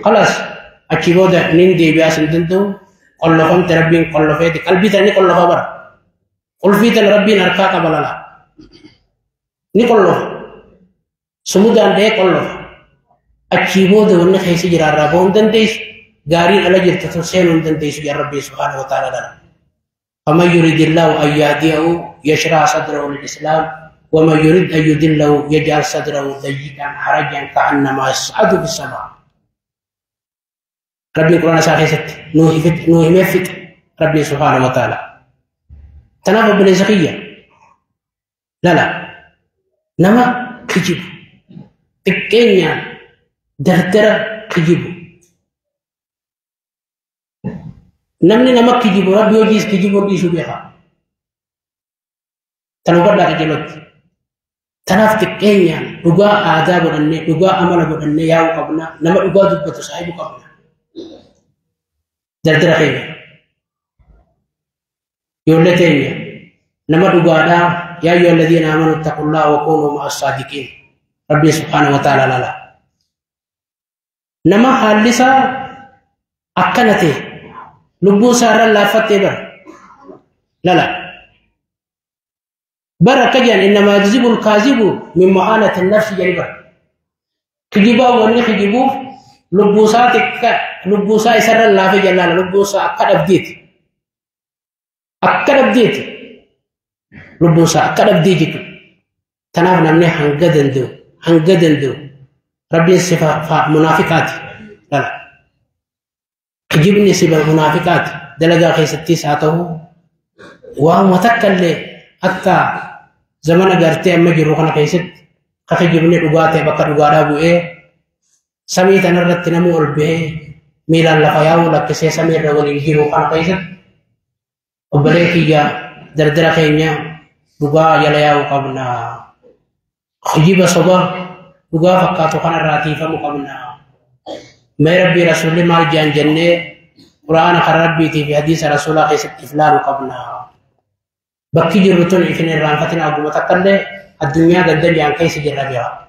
خلاص أكيد نين بياس ندندو قلهم تربين قلوا فيدي قلبي تاني قلوا خبر قل في تن ربي نركا قبلنا نقول سمودان ده قلوا أكيد ون خيسي جرا ربون دنديس غارين على جرت تسين دنديس يا ربي سبحانه وتعالى لنا. فمن يريد الله أن يهديه يشرح صدره للإسلام ومن يريد أن يضله يجعل صدره ضيقا حرجا كأنما يصعد في السماء. ربي القرآن ساخيست نوح مفت ربي سبحانه وتعالى. تنافق بالزكية لا لا نما كجيب تكينيا دردر كجيب نمني نما كجيب ربي يجيس كجيب وديسو بها تنوبر لا كجلوت تناف تكينيا رجاء آداب ودني رجاء عمل ودني ياو قبنا نما رجاء دبت صاحب قبنا دردر خيمة يولتين نما رجاء يا أيها الذين آمنوا اتقوا الله وكونوا مع الصادقين ربي سبحانه وتعالى لا لا نما حالسا أكنته لبو سارة لا فتبر لا لا بركة إنما يجذب الكاذب من معاناة النفس جريبا كجيبا وني كجيبو لبو ساتك لبو سا سارة لا في جلال لبو سا أكد أبديت لبو سا أكد أبديت تناف نمني هنجدن دو ربي صفة منافقات لا لا كجبني سبب منافقات دلقا خيستي ساته وهم تكل حتى زمان قرتي أما جروخنا خيست كجبني رقاتي بكر رقادا بوئي سميت نرت نمو البه ميلان لفياو لكسي سمير رغل جروخنا خيست وبريكي يا دردر خينيا رقا يلياو قبنا خجيب صبا Dhugaa fakkaatu kanarraa tiifamuu qabna. Mee Rabbii Rasuulli maal jedhan jennee Qur'aana karaa Rabbiitii fi hadiisa Rasuulaa keessatti if laaluu qabna. Bakki jirru tun ifin irraanfatin aguma takkallee addunyaa ganda jedhan keessa jirra beeka.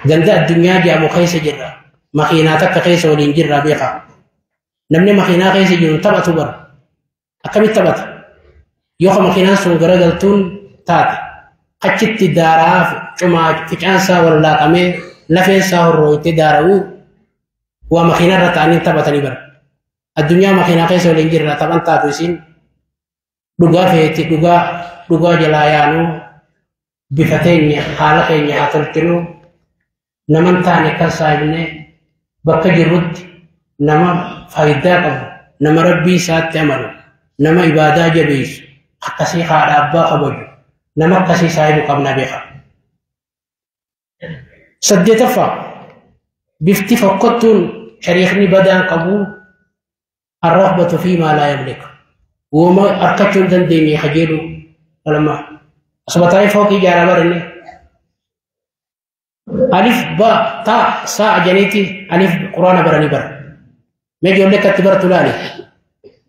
Ganda addunyaa jedhamu keessa jirra. Makiinaa takka keessa waliin jirra beeka. Namni makiinaa keessa jiru taphatu bara. Akkamitti taphata? Yoo makiinaan sun garagaltuun taate achitti daaraa cumaa ficaansaa wallaaqamee lafeensaa horrooyitee daara'uu waa makiinaa irra ta'anii taphatanii bara. Addunyaa makiinaa keessa waliin jirra taphan taatu isiin dhugaa feeti dhugaa dhugaa jalaa yaanuu bifa teenya haala keenya haa tolchinuu naman taane kan saahibnee bakka jirrutti nama faayidaa qabu nama Rabbii isaatti amanu nama ibaadaa jabeessu akkasii haadha abbaa kabaju nama akkasii saahibu qabna beeka. Saddeetaffaa bifti fokkottuun shariikni badaan qabu arrahbatu fi maa laa yamlik. Uuma arkachuu hin dandeenye kajeelu lama. Asuma taa'ee fooqii ijaaraa baranne. Alif ba ta saa janiiti alif quraana baranii bara. Mee ijoollee akkatti baratu laali.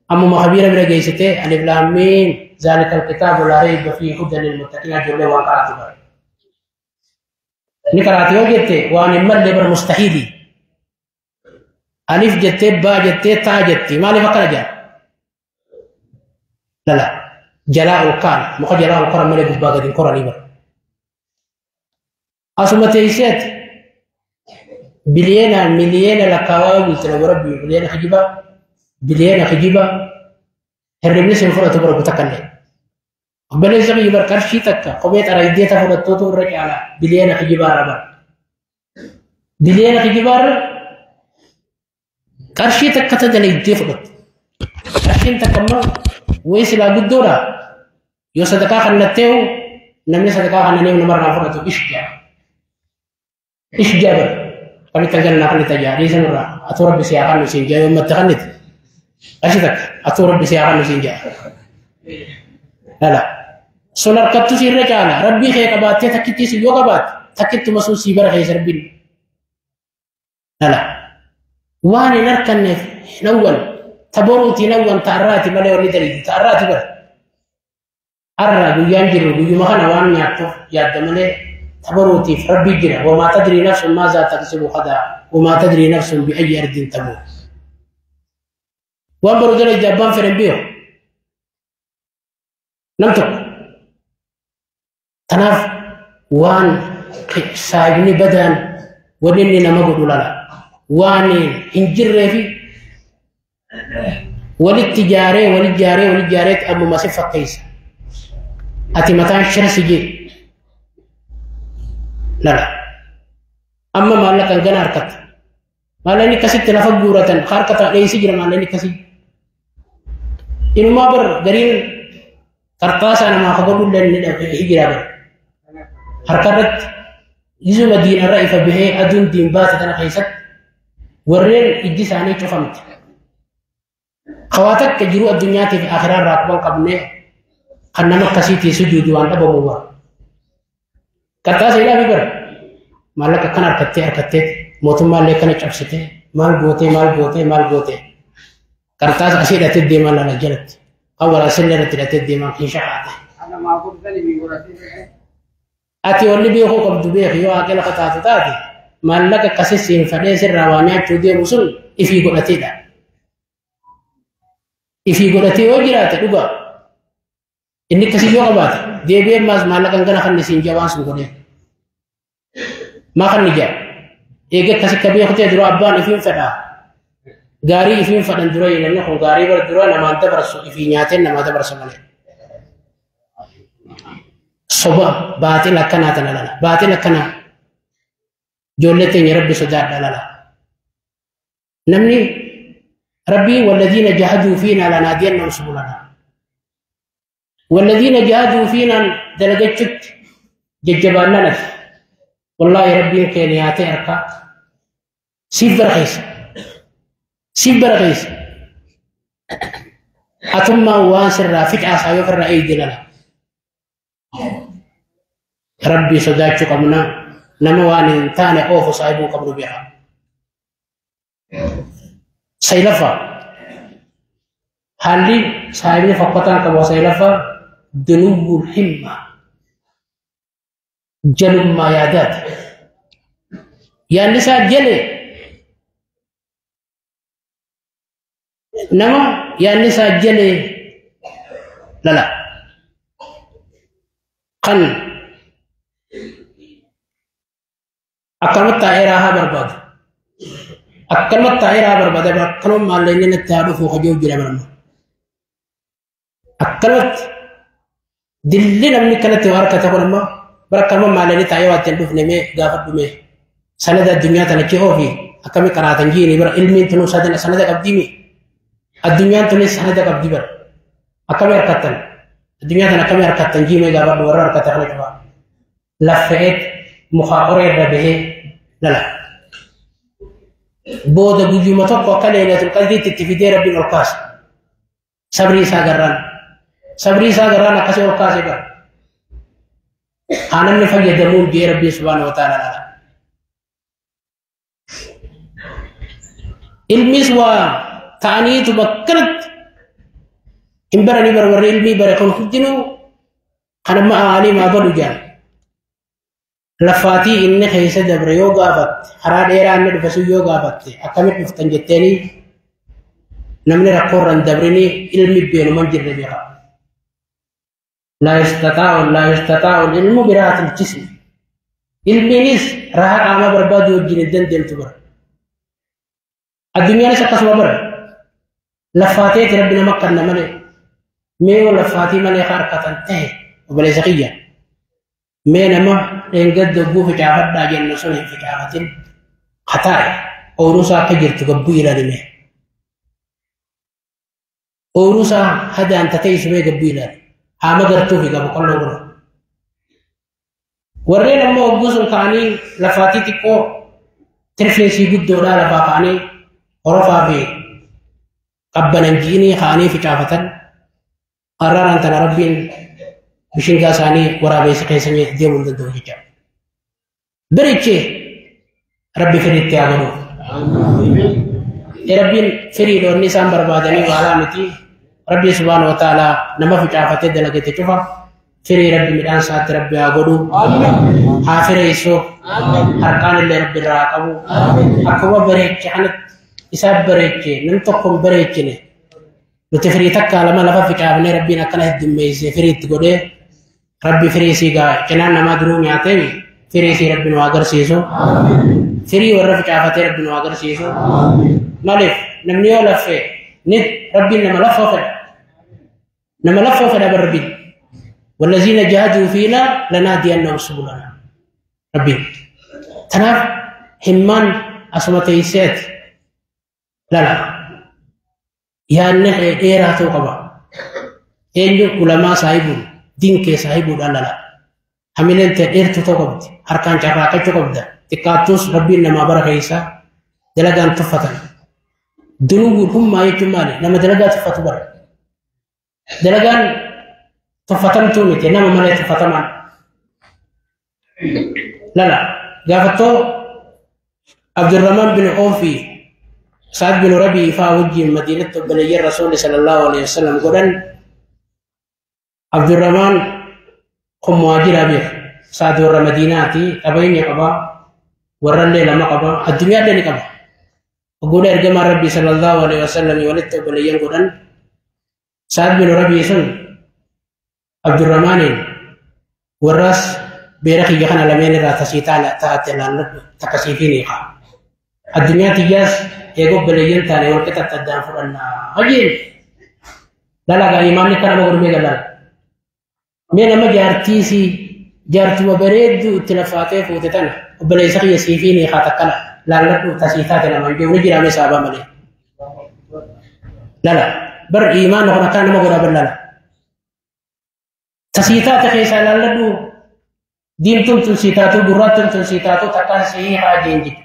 Ammuma kabiira bira geessitee alif laam miim zaalika alkitaabu laa rayba fiihi hudan lilmuttaqiin ijoollee waan qaraatu bara. Ni qaraati yoo jette waan hin malle bara mustahiili. Alif jettee baa jettee taa jetti maaliif akkana jedha? Lala jalaa ol kaan muka jalaa ol koran malee gubbaa gadi hin koranii bara. Asuma teesseeti biliyeenaan miliyeena lakkaawaa yoo bulte nama Rabbi biliyeena kijibaa biliyeena kijibaa hirribni sin fudhatu bara kuta kallee. Obboleessa biyya bar qarshii takka kophee xaraydee ta fudhattootu irra caala biliyeena kijibaa irra bara. Biliyeena kijibaa irra qarshii takka ta dalaydee fudhattu. Qarshiin takka immoo wayii silaa guddoodha. Yoo sadaqaa kannatteehu namni sadaqaa kannaniif namarraa fudhatu ish jedha. Ish jedha bara. Kamitti hangana naa kannita jedha dhiisa nurraa atuu Rabbi si haa kannu siin jedha yoo ummatti kannite. Qarshii takka atuu Rabbi si haa kannu siin jedha. Lala. Sun harkattu si irra caala. Rabbii kee qabaattee takkittii si yoo qabaatte takkittuma sun sii bara keessa Rabbiin. Lala. Waan hin harkanneef hin hawwan. Ta boruuti hin hawwan ta arraati malee wanni daliitu ta arraati bara. Arra guyyaan jirru guyyuma kana waan nyaattuuf yaadda malee ta boruutiif Rabbii jira. Wamaa tadrii nafsun maazaa taksibu gadaa. Wamaa tadrii nafsun bi'ayyi ardin tamuut. Waan boru dalaydde abbaan fedhe hin beeku. Nam tokko. Tanaaf waan saahibni badaan wanni inni nama godhu lala. Waan hin jirree fi walitti jaaree walitti jaaree walitti jaareetti ammuma si fakkeessa. Ati mataan shira si jee. Lala. Amma maallaqan gana harkatta. Maallaqni akkasitti lafa guuratan harkata dheessi jira maallaqni akkasii. Inumaa bar gariin qarxaasaa namaa ka godhu illee ni dhabe jira bar. Harka irratti gizuma diinarra ifa bahee aduun diin baate tana keessatti warreen ijji isaanii cufamte. Kawaa takka jiruu addunyaatiif akhiraa irraa quban qabne kan nama akkasiitii sujuudu waan dhabamu bara. Qarxaasa ilaafi bara. Maallaqa akkana harkattee harkattee mootummaallee akkana cabsitee maal gootee maal gootee maal gootee. Qarxaasa asii hidhatee deemaa lala jalatti. Kan waraasillee irratti hidhatee deemaa kiisha haate. Ati wanni beekuu qabdu beeki yoo haaqila taatu taate maallaqa akkasii siin fadhee sirraa waa nyaachuu deemu sun ifii godhateedha. Ifii godhatee yoo jiraate dhugaa inni akkasii yoo qabaate deebi'ee maas maallaqa gana kan isiin jabaan sun godhee. Maa kan ni jaa? Eega akkasii akka beeku ta'e dura abbaan ifiin fedhaa. Gaarii ifiin fedhan dura namni kun gaarii bara dura namaan dabarsu ifii nyaateen namaa dabarsa malee. Soba baaxil akkanaa tana lala. Baaxil akkanaa ijoollee teenya Rabbi sodaadha lala. Namni Rabbii walladhiina jahaduu fiinaa lanaadiyannahum subulanaa. Walladhiina jahaduu fiinaan dalagachutti jajjabaannaan ati. Wallaahi Rabbiin kee niyaatee harkaa siif barakeessa. Siif barakeessa. Atummaan waan sirraa ficaasaa yoo irraa eegde lala. Rabbii sodaachuu qabna. Nama waan hin taane oofu saahibuu qabnu bira. Saylaffaa haalli saahibni fokkotaan qabu saylaffaa dunuwwul himma jalummaa yaadaati. Yaadni isaa jale nama yaadni isaa jale lala kan akkanumatti taa'ee raahaa barbaadu. Akkanumatti taa'ee raahaa barbaada akkanuma maallaqni natti haa dhufu hojii jira barma. Akkanumatti dilli namni kanatti waa harkate kun ammoo bara akkanuma maallaqni taa'ee waa ittiin dhufne mee gaafadhu mee sanada addunyaa tana kee oofi akkami qaraatan jiini bara ilmiin tunuu sanada qabdii mi addunyaan tunis sanada qabdi bara akkami harkattan addunyaa tana akkami harkattan jii mee gaafadhu warra harkate kana cufa laffa'eet mukaa qoree irra bahee lala booda guyyuma tokko akka leelatul qadriitti itti fidee rabbiin ol kaase sabrii isaa garraan akkasii ol kaase bara haa namni fayyadamuun jee rabbiin subhaana wa ta'ala lala ilmis waa ta'aniitu bakkanatti hin baranii bara warri ilmii bare kun hundinuu kan amma aalimaa balu jaan lafaatii inni keessa dabre yoo gaafatte karaa dheeraa inni dhufe sun yoo gaafatte akkamitti dhuftan jetteenii namni rakkoo irra hin dabrinii ilmi beenuman jirre beeka. Laa yastataa'u ilmu biraatil jismi. Ilmiinis rahaa qaamaa barbaadu wajjin hin dandeemtu bara. Addunyaanis akkasuma bara. Laffaateeti rabbi nama kanna malee mee yoo laffaatii malee harkatan ta'e obboleessa kiyya. Mee nama dheengadda ogguu ficaafadhaa jennu sun hin ficaafatin hataa'e ooyiruu akka jirtu gabbuu ilaalime. Ooyiruu isaa hadaan tatee isumee gabbuu ilaali. Haama gartuu fi qaba qolloo godhu. Warreen ammoo ogguu sun ka'anii lafaatii xiqqoo tirfeesii guddoodhaa lafaa ka'anii horofaa fi qabbanan ji'inii ka'anii ficaafatan har'aan tana rabbiin bishingaa isaanii waraabeessa keessa deemuu hin danda'u jechuudha. Birichi rabbi firiitti haa godhu. Rabbiin firii dhoonni isaan barbaadanii waalaa miti. Rabbi subhaana wa ta'ala nama ficaafatee dalagate cufa firii rabbi midhaan isaatti rabbi haa godhu. Haa fireessu. Harkaan illee rabbi irraa haa qabu. Akkuma bareeche kanatti isaa bareeche namni tokko hin bareechine. Nuti firii takka lama lafa ficaafnee rabbiin akkana heddummeessee firii itti godhee rabbi firii isii gaa cinaan namaa duruu nyaatee firii isii rabbi nu agarsiisu. Firii warra ficaafatee rabbi nu agarsiisu. Maaliif namni yoo laffee ni rabbiin nama laffoo fedha. Nama laffoo fedha bar rabbiin. Wallaziina jahaduu fiinaa lanahdiyannahum subulanaa. Rabbiin. Tanaaf himmaan asuma teesseeti lala. Yaadni dheeraa ta'uu qaba. Eenyu ulamaa saahibuun diin kee saahibuudhaan lala. Hamileen ta'e dheertuu ta'uu qabdi. Harkaan carraaqachuu qabda. Xiqqaattus rabbiin namaa bara keessa dalagaan tuffatan. Dunuun hummaa jechuun maali? Nama dalagaa tuffatu bara. Dalagaan tuffatamtuu miti nama malee tuffatamaan. Lala gaafattoo Abdurrahman bin Oofi Sa'ad bin Rabii faa wajjin Madiinatti obboleeyyan Rasuulli sallallahu alaihi wasallam godhan Abdurrahman kun muhaajira beeka. Sa'ad warra Madiinaati qabeenya qaba warrallee lama qaba addunyaallee ni qaba. Oggoodha ergamaa Rabbii sallallahu alaihi wasallam walitti obboleeyyan godhan Sa'ad bin Rabii sun Abdurrahmaniin warraas beera kiyya kana lameen irraa tasii taate laalladhu takkasiifiin hiika. Addunyaa tiyyaas eega obboleeyyan taane wal qixatti addaan fudhannaa hojiin. Lalagaa imaamni kana nama gurmee galala. Mee nama jaartiisii jaartuma bareedduu itti lafaatee fuute tana obboleessa kiyya siifiin hiikaa takkana laalladhu tasii taate nama hin jiru ni jiraame saabaa malee. Lala bar imaamni kun akkana nama godhaa bar lala. Tasii taate keessaa laalladhu diimtuun tun sii taatu gurraattuun tun sii taatu takkaan sii hiikaa jeen jiru.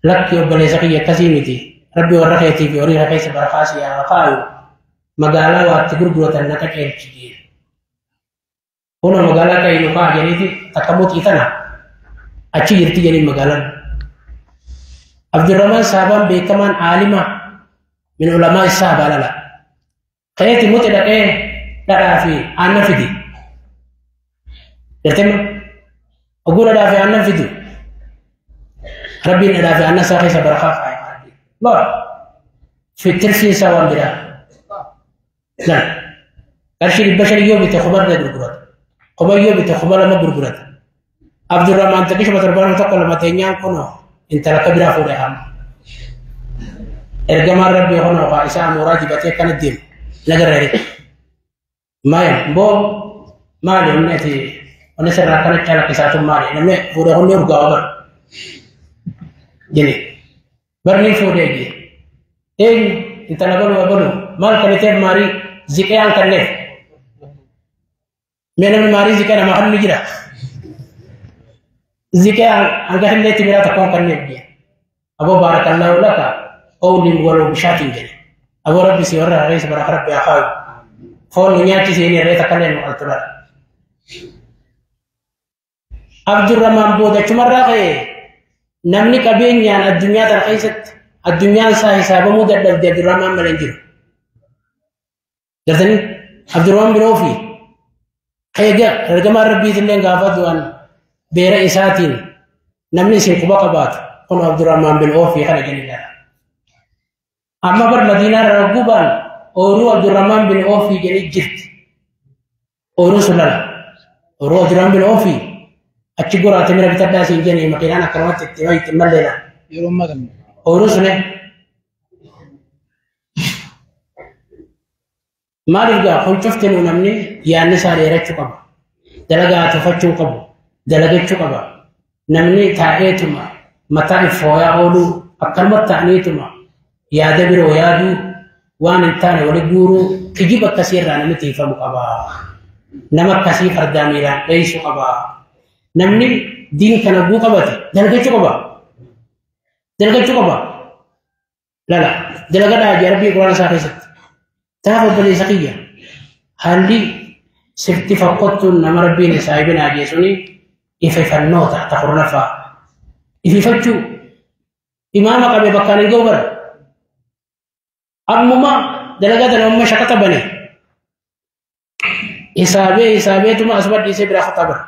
Lakki obboleessa kiyya akkasii miti. Rabbi warra keetii fi horii keessa barakaa si haa kaayu. Magaalaa waatti gurguratan naqa qeelchi jeen. Kun magaalaa Qaynuqaa jedhaniiti takka muxii tana Achi jirti jedhanii magaalaan. Abdurrahman saabaan beekamaan aalima min ulamaa isaa baalala. Ka'eeti muxe dhaqee dhadhaa fi aannan fidi. Gartee oguu dhadhaa fi aannan fidu. Rabbiin dhadhaa fi aannan isaa keessa barakaa kaa'e. Laa tirfiin isaa waan biraa. Laa qarshii 500 yoo bite 1000 gurgurata. 1000 yoo bite 2000 gurgurata. Abdurrahman xiqqishuma 71 2 teenyaan kunoo intala akka biraa fuudhee hamma. Ergamaan Rabbii kunoo haa isaa amuuraa dibatee akkana deemu nagarra erge. Maayam boo maali inni ati wanni sirraa akkana calaqqisaatu maali namni fuudhee kunni urgaa'u bara. Jedhe barni fuudhee jee. Eenyu intala baluu abaluu maal kanniteef maarii ziqee aan kanneef. Mee namni maarii ziqee namaa kan ni jira. Ziqee hanga hilleetti biraa tokkoon kanneef jee. Aboo baarakallaahu laka oowliin waloo bishaatiin jedhe. Aboo rabbi si warra harreessa baraka rabbi haa kaayu. Foon nu nyaachisee inni irree takka illee nu qaltuudha. Abdurrahman booda achumarraa ka'ee namni qabeenyaan addunyaa tana keessatti addunyaan isaa hisaabamuu dadhabde Abdurrahman malee hin jiru. Gartanii Abdurrahman bin Awfi eega ergamaan rabbiitillee gaafa du'an beera isaatiin namni isin quba qabaatu kun Abdurrahman bin Awfi kana jedhanii. Amma bar Madiinaa irra gubaan ooruu Abdurrahman bin Awfi jedhanii jirti. Ooruu sun lala. Ooruu Abdurrahman bin Awfi achi goraate mira bitadhaa siin jedhanii makiinaan akkanumatti itti himaa itti malleedha. Yeroo ammaa kana. Ooruu sun maaliif gaa kun cufti nu namni yaadni isaa dheerachuu qaba. Dalagaa tufachuu qabu. Dalagachuu qaba. Namni taa'eetuma mataa iffooyaa ooluu akkanumatti ta'aniituma yaada biroo yaaduu waan hin taane wali guuruu kijiba akkasii irraa namni tiifamu qaba. Nama akkasii fardaa miilaan dheessuu qaba. Namni diin kana guu qabate dalagachuu qaba. Dalagachuu qaba. Lala dalagadhaa jee rabbii quraana isaa keessatti. Taaf obboleessa kiyya haalli sifti fakkottuun nama rabbiin saahibinaa jeesuni ififannoota takurnaffaa. Ififachuu imaama qabe bakkaan hin ga'u bara. Ammuma dalagaa tana amma shaqaxa bane. Hisaabee hisaabeetuma asuma dhiisee biraa kutaa bara.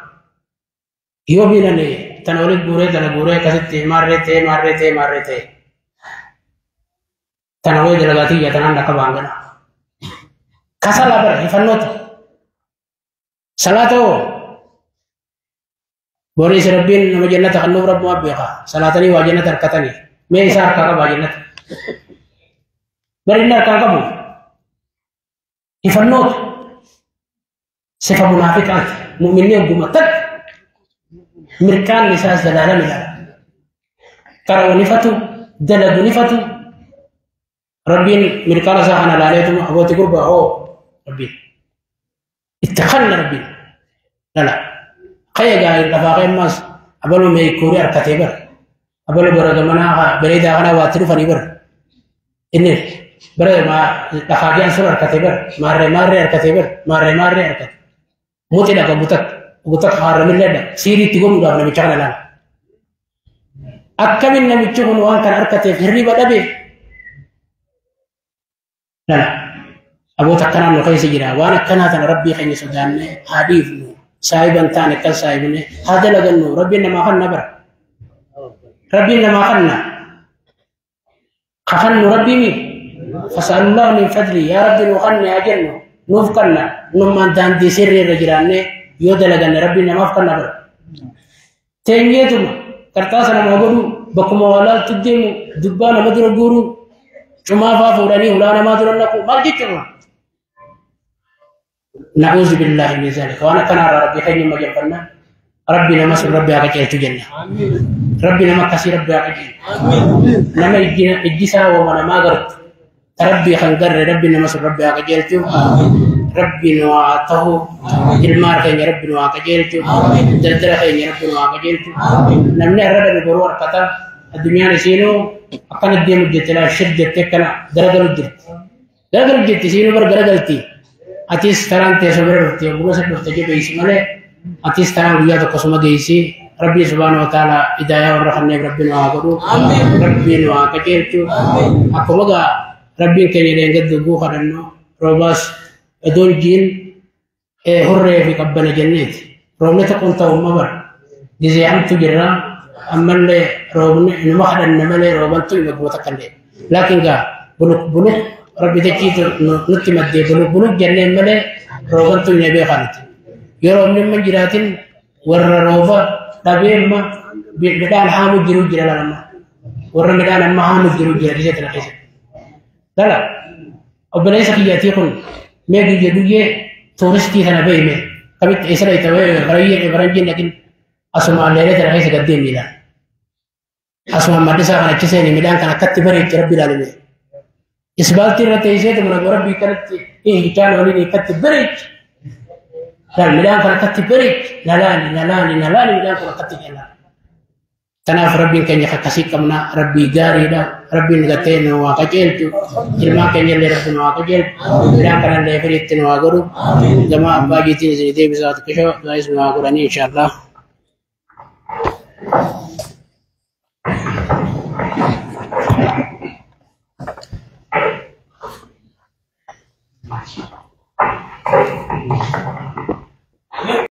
Yoo biinane tana walitti guuree tana guuree akkasitti maarree ta'e maarree ta'e maarree ta'e. Tana wayii dalagaa tiyya tanaan akka baangana. Kasala bara ifannoota. Salaata hoo boriis rabbiin nama jannata kan nuuf rabbumaa beeka. Salaatanii waa jannata harkatanii. Mee isaa harkaa qabaa jannata. Bari inni harkaa qabu ifannoota. Sifa munaafiqaati. Mu'minni hogguma takka mirkaan isaas dalaalan ilaala. Qara'u nifatu, dalagu nifatu. Rabbiin mirkaan isaa kana ilaaleetuma abooti gurbaa hoo rabbiin. Itti kanna rabbiin. Lala. Ka'ee gaarii lafaa ka'e ammas abaluu meekuurii harkatee bara. Abaluu bara gamanaa bareedaa kanaa waatti dhufanii bara. Inni bara lafaa ji'an sun harkatee bara. Maarree maarree harkatee bara. Maarree maarree harkate. Muti dhaqa gutak gutak haarramillee dhaqa. Siirii itti godhuudhaaf namicha kana ilaala. Akkamiin namichi kun waan kana harkateef hirriba dhabe. Lala. Aboota akkanaa nu keessa jira. Waan akkanaa tana rabbii keenya sodaannee haa dhiifnu. Saahiban taane akkas saahibne haa dalagannu. Rabbiin namaa kanna bara. Rabbiin namaa kanna. Kafannu rabbii mi. Fasallahu min fadli yaa rabbi nu kanne haa jennu. Nuuf kanna. Nummaan daandii sirrii irra jiraannee yoo dalaganne rabbiin namaaf kanna bara. Teenyeetuma qarxaasa namaa godhuu bakkuma walaaltu deemu dubbaa nama dura guuruu cumaa faa fuudhanii hulaa namaa dura naquu maal jechuudha? Na'uuzu billaahi min zaalika. Waan akkanaa irraa rabbii keenya maganfanna. Rabbi nama sun rabbi haa qajeelchu jenna. Rabbi nama akkasii rabbi haa qajeelchu. Nama ijji isaa wama namaa gartu. Rabbii kan garre rabbi nama sun rabbi haa qajeelchu. Rabbi nu haa ta'u. Ilmaan keenya rabbi nu haa qajeelchu. Daldala keenya rabbi nu haa qajeelchu. Namni har'a dhabe boruu harkata. Addunyaan isiinuu akkana deemu jirti laa shir jettee akkana garagalu jirti. Garagalu jirti isiinuu bar garagalti. Atis karaan teessoo bira dhufte oguma isa dhufte jabeessi malee atis karaan guyyaa tokko suma geessi. Rabbii subhaanahu wa ta'ala hidaayaa warra kanneef Rabbiin waa godhu. Rabbiin waa qajeelchu. Akkuma gaa Rabbiin keenya leengaddu guu kadhannu roobaas odoon jiin hurree fi qabbana jenneeti. Roobni tokko hin ta'u bara. Gizee hamtu jirra ammallee roobni inuma kadhanna malee roobantu ima goota kallee. Laakiin gaa buluk buluk Rabbi dachiitu nutti maddee buluk buluk jenneen malee roobantu hin beekanti. Yoo roobni hin jiraatin warra rooba dhabee amma midhaan haamu jiru jira lama. Warra midhaan amma haamu jiru jira gizee kana keessatti. Lala obboleessa kiyyaatii kun mee guyya guyyee tuuristii kana beeyme kamitti eessa dhayita faranjiin dhaqin asuma alleelee tana keessa gad deemi ilaala. Asuma maddisaa kana achi seeni midhaan kana akkatti bareechi Rabbi ilaalime. Isbaaltii irra teessee tumna Rabbi kanatti hichaan waliin akkatti bareechi. Laal midhaan kana akkatti bareechi nalaani nalaani nalaani midhaan kun akkatti jaalala. Kanaaf Rabbiin keenya akkasii qabna. Rabbii gaariidha. Rabbiin gartee nu waa qajeelchu. Ilmaan keenya illee Rabbi nu waa qajeelchu. Midhaan kanallee firiitti nu waa godhu. Gama abbaa jiitiin isin deebisaa xiqqishoo du'aayis nu waa godhanii inshaallah.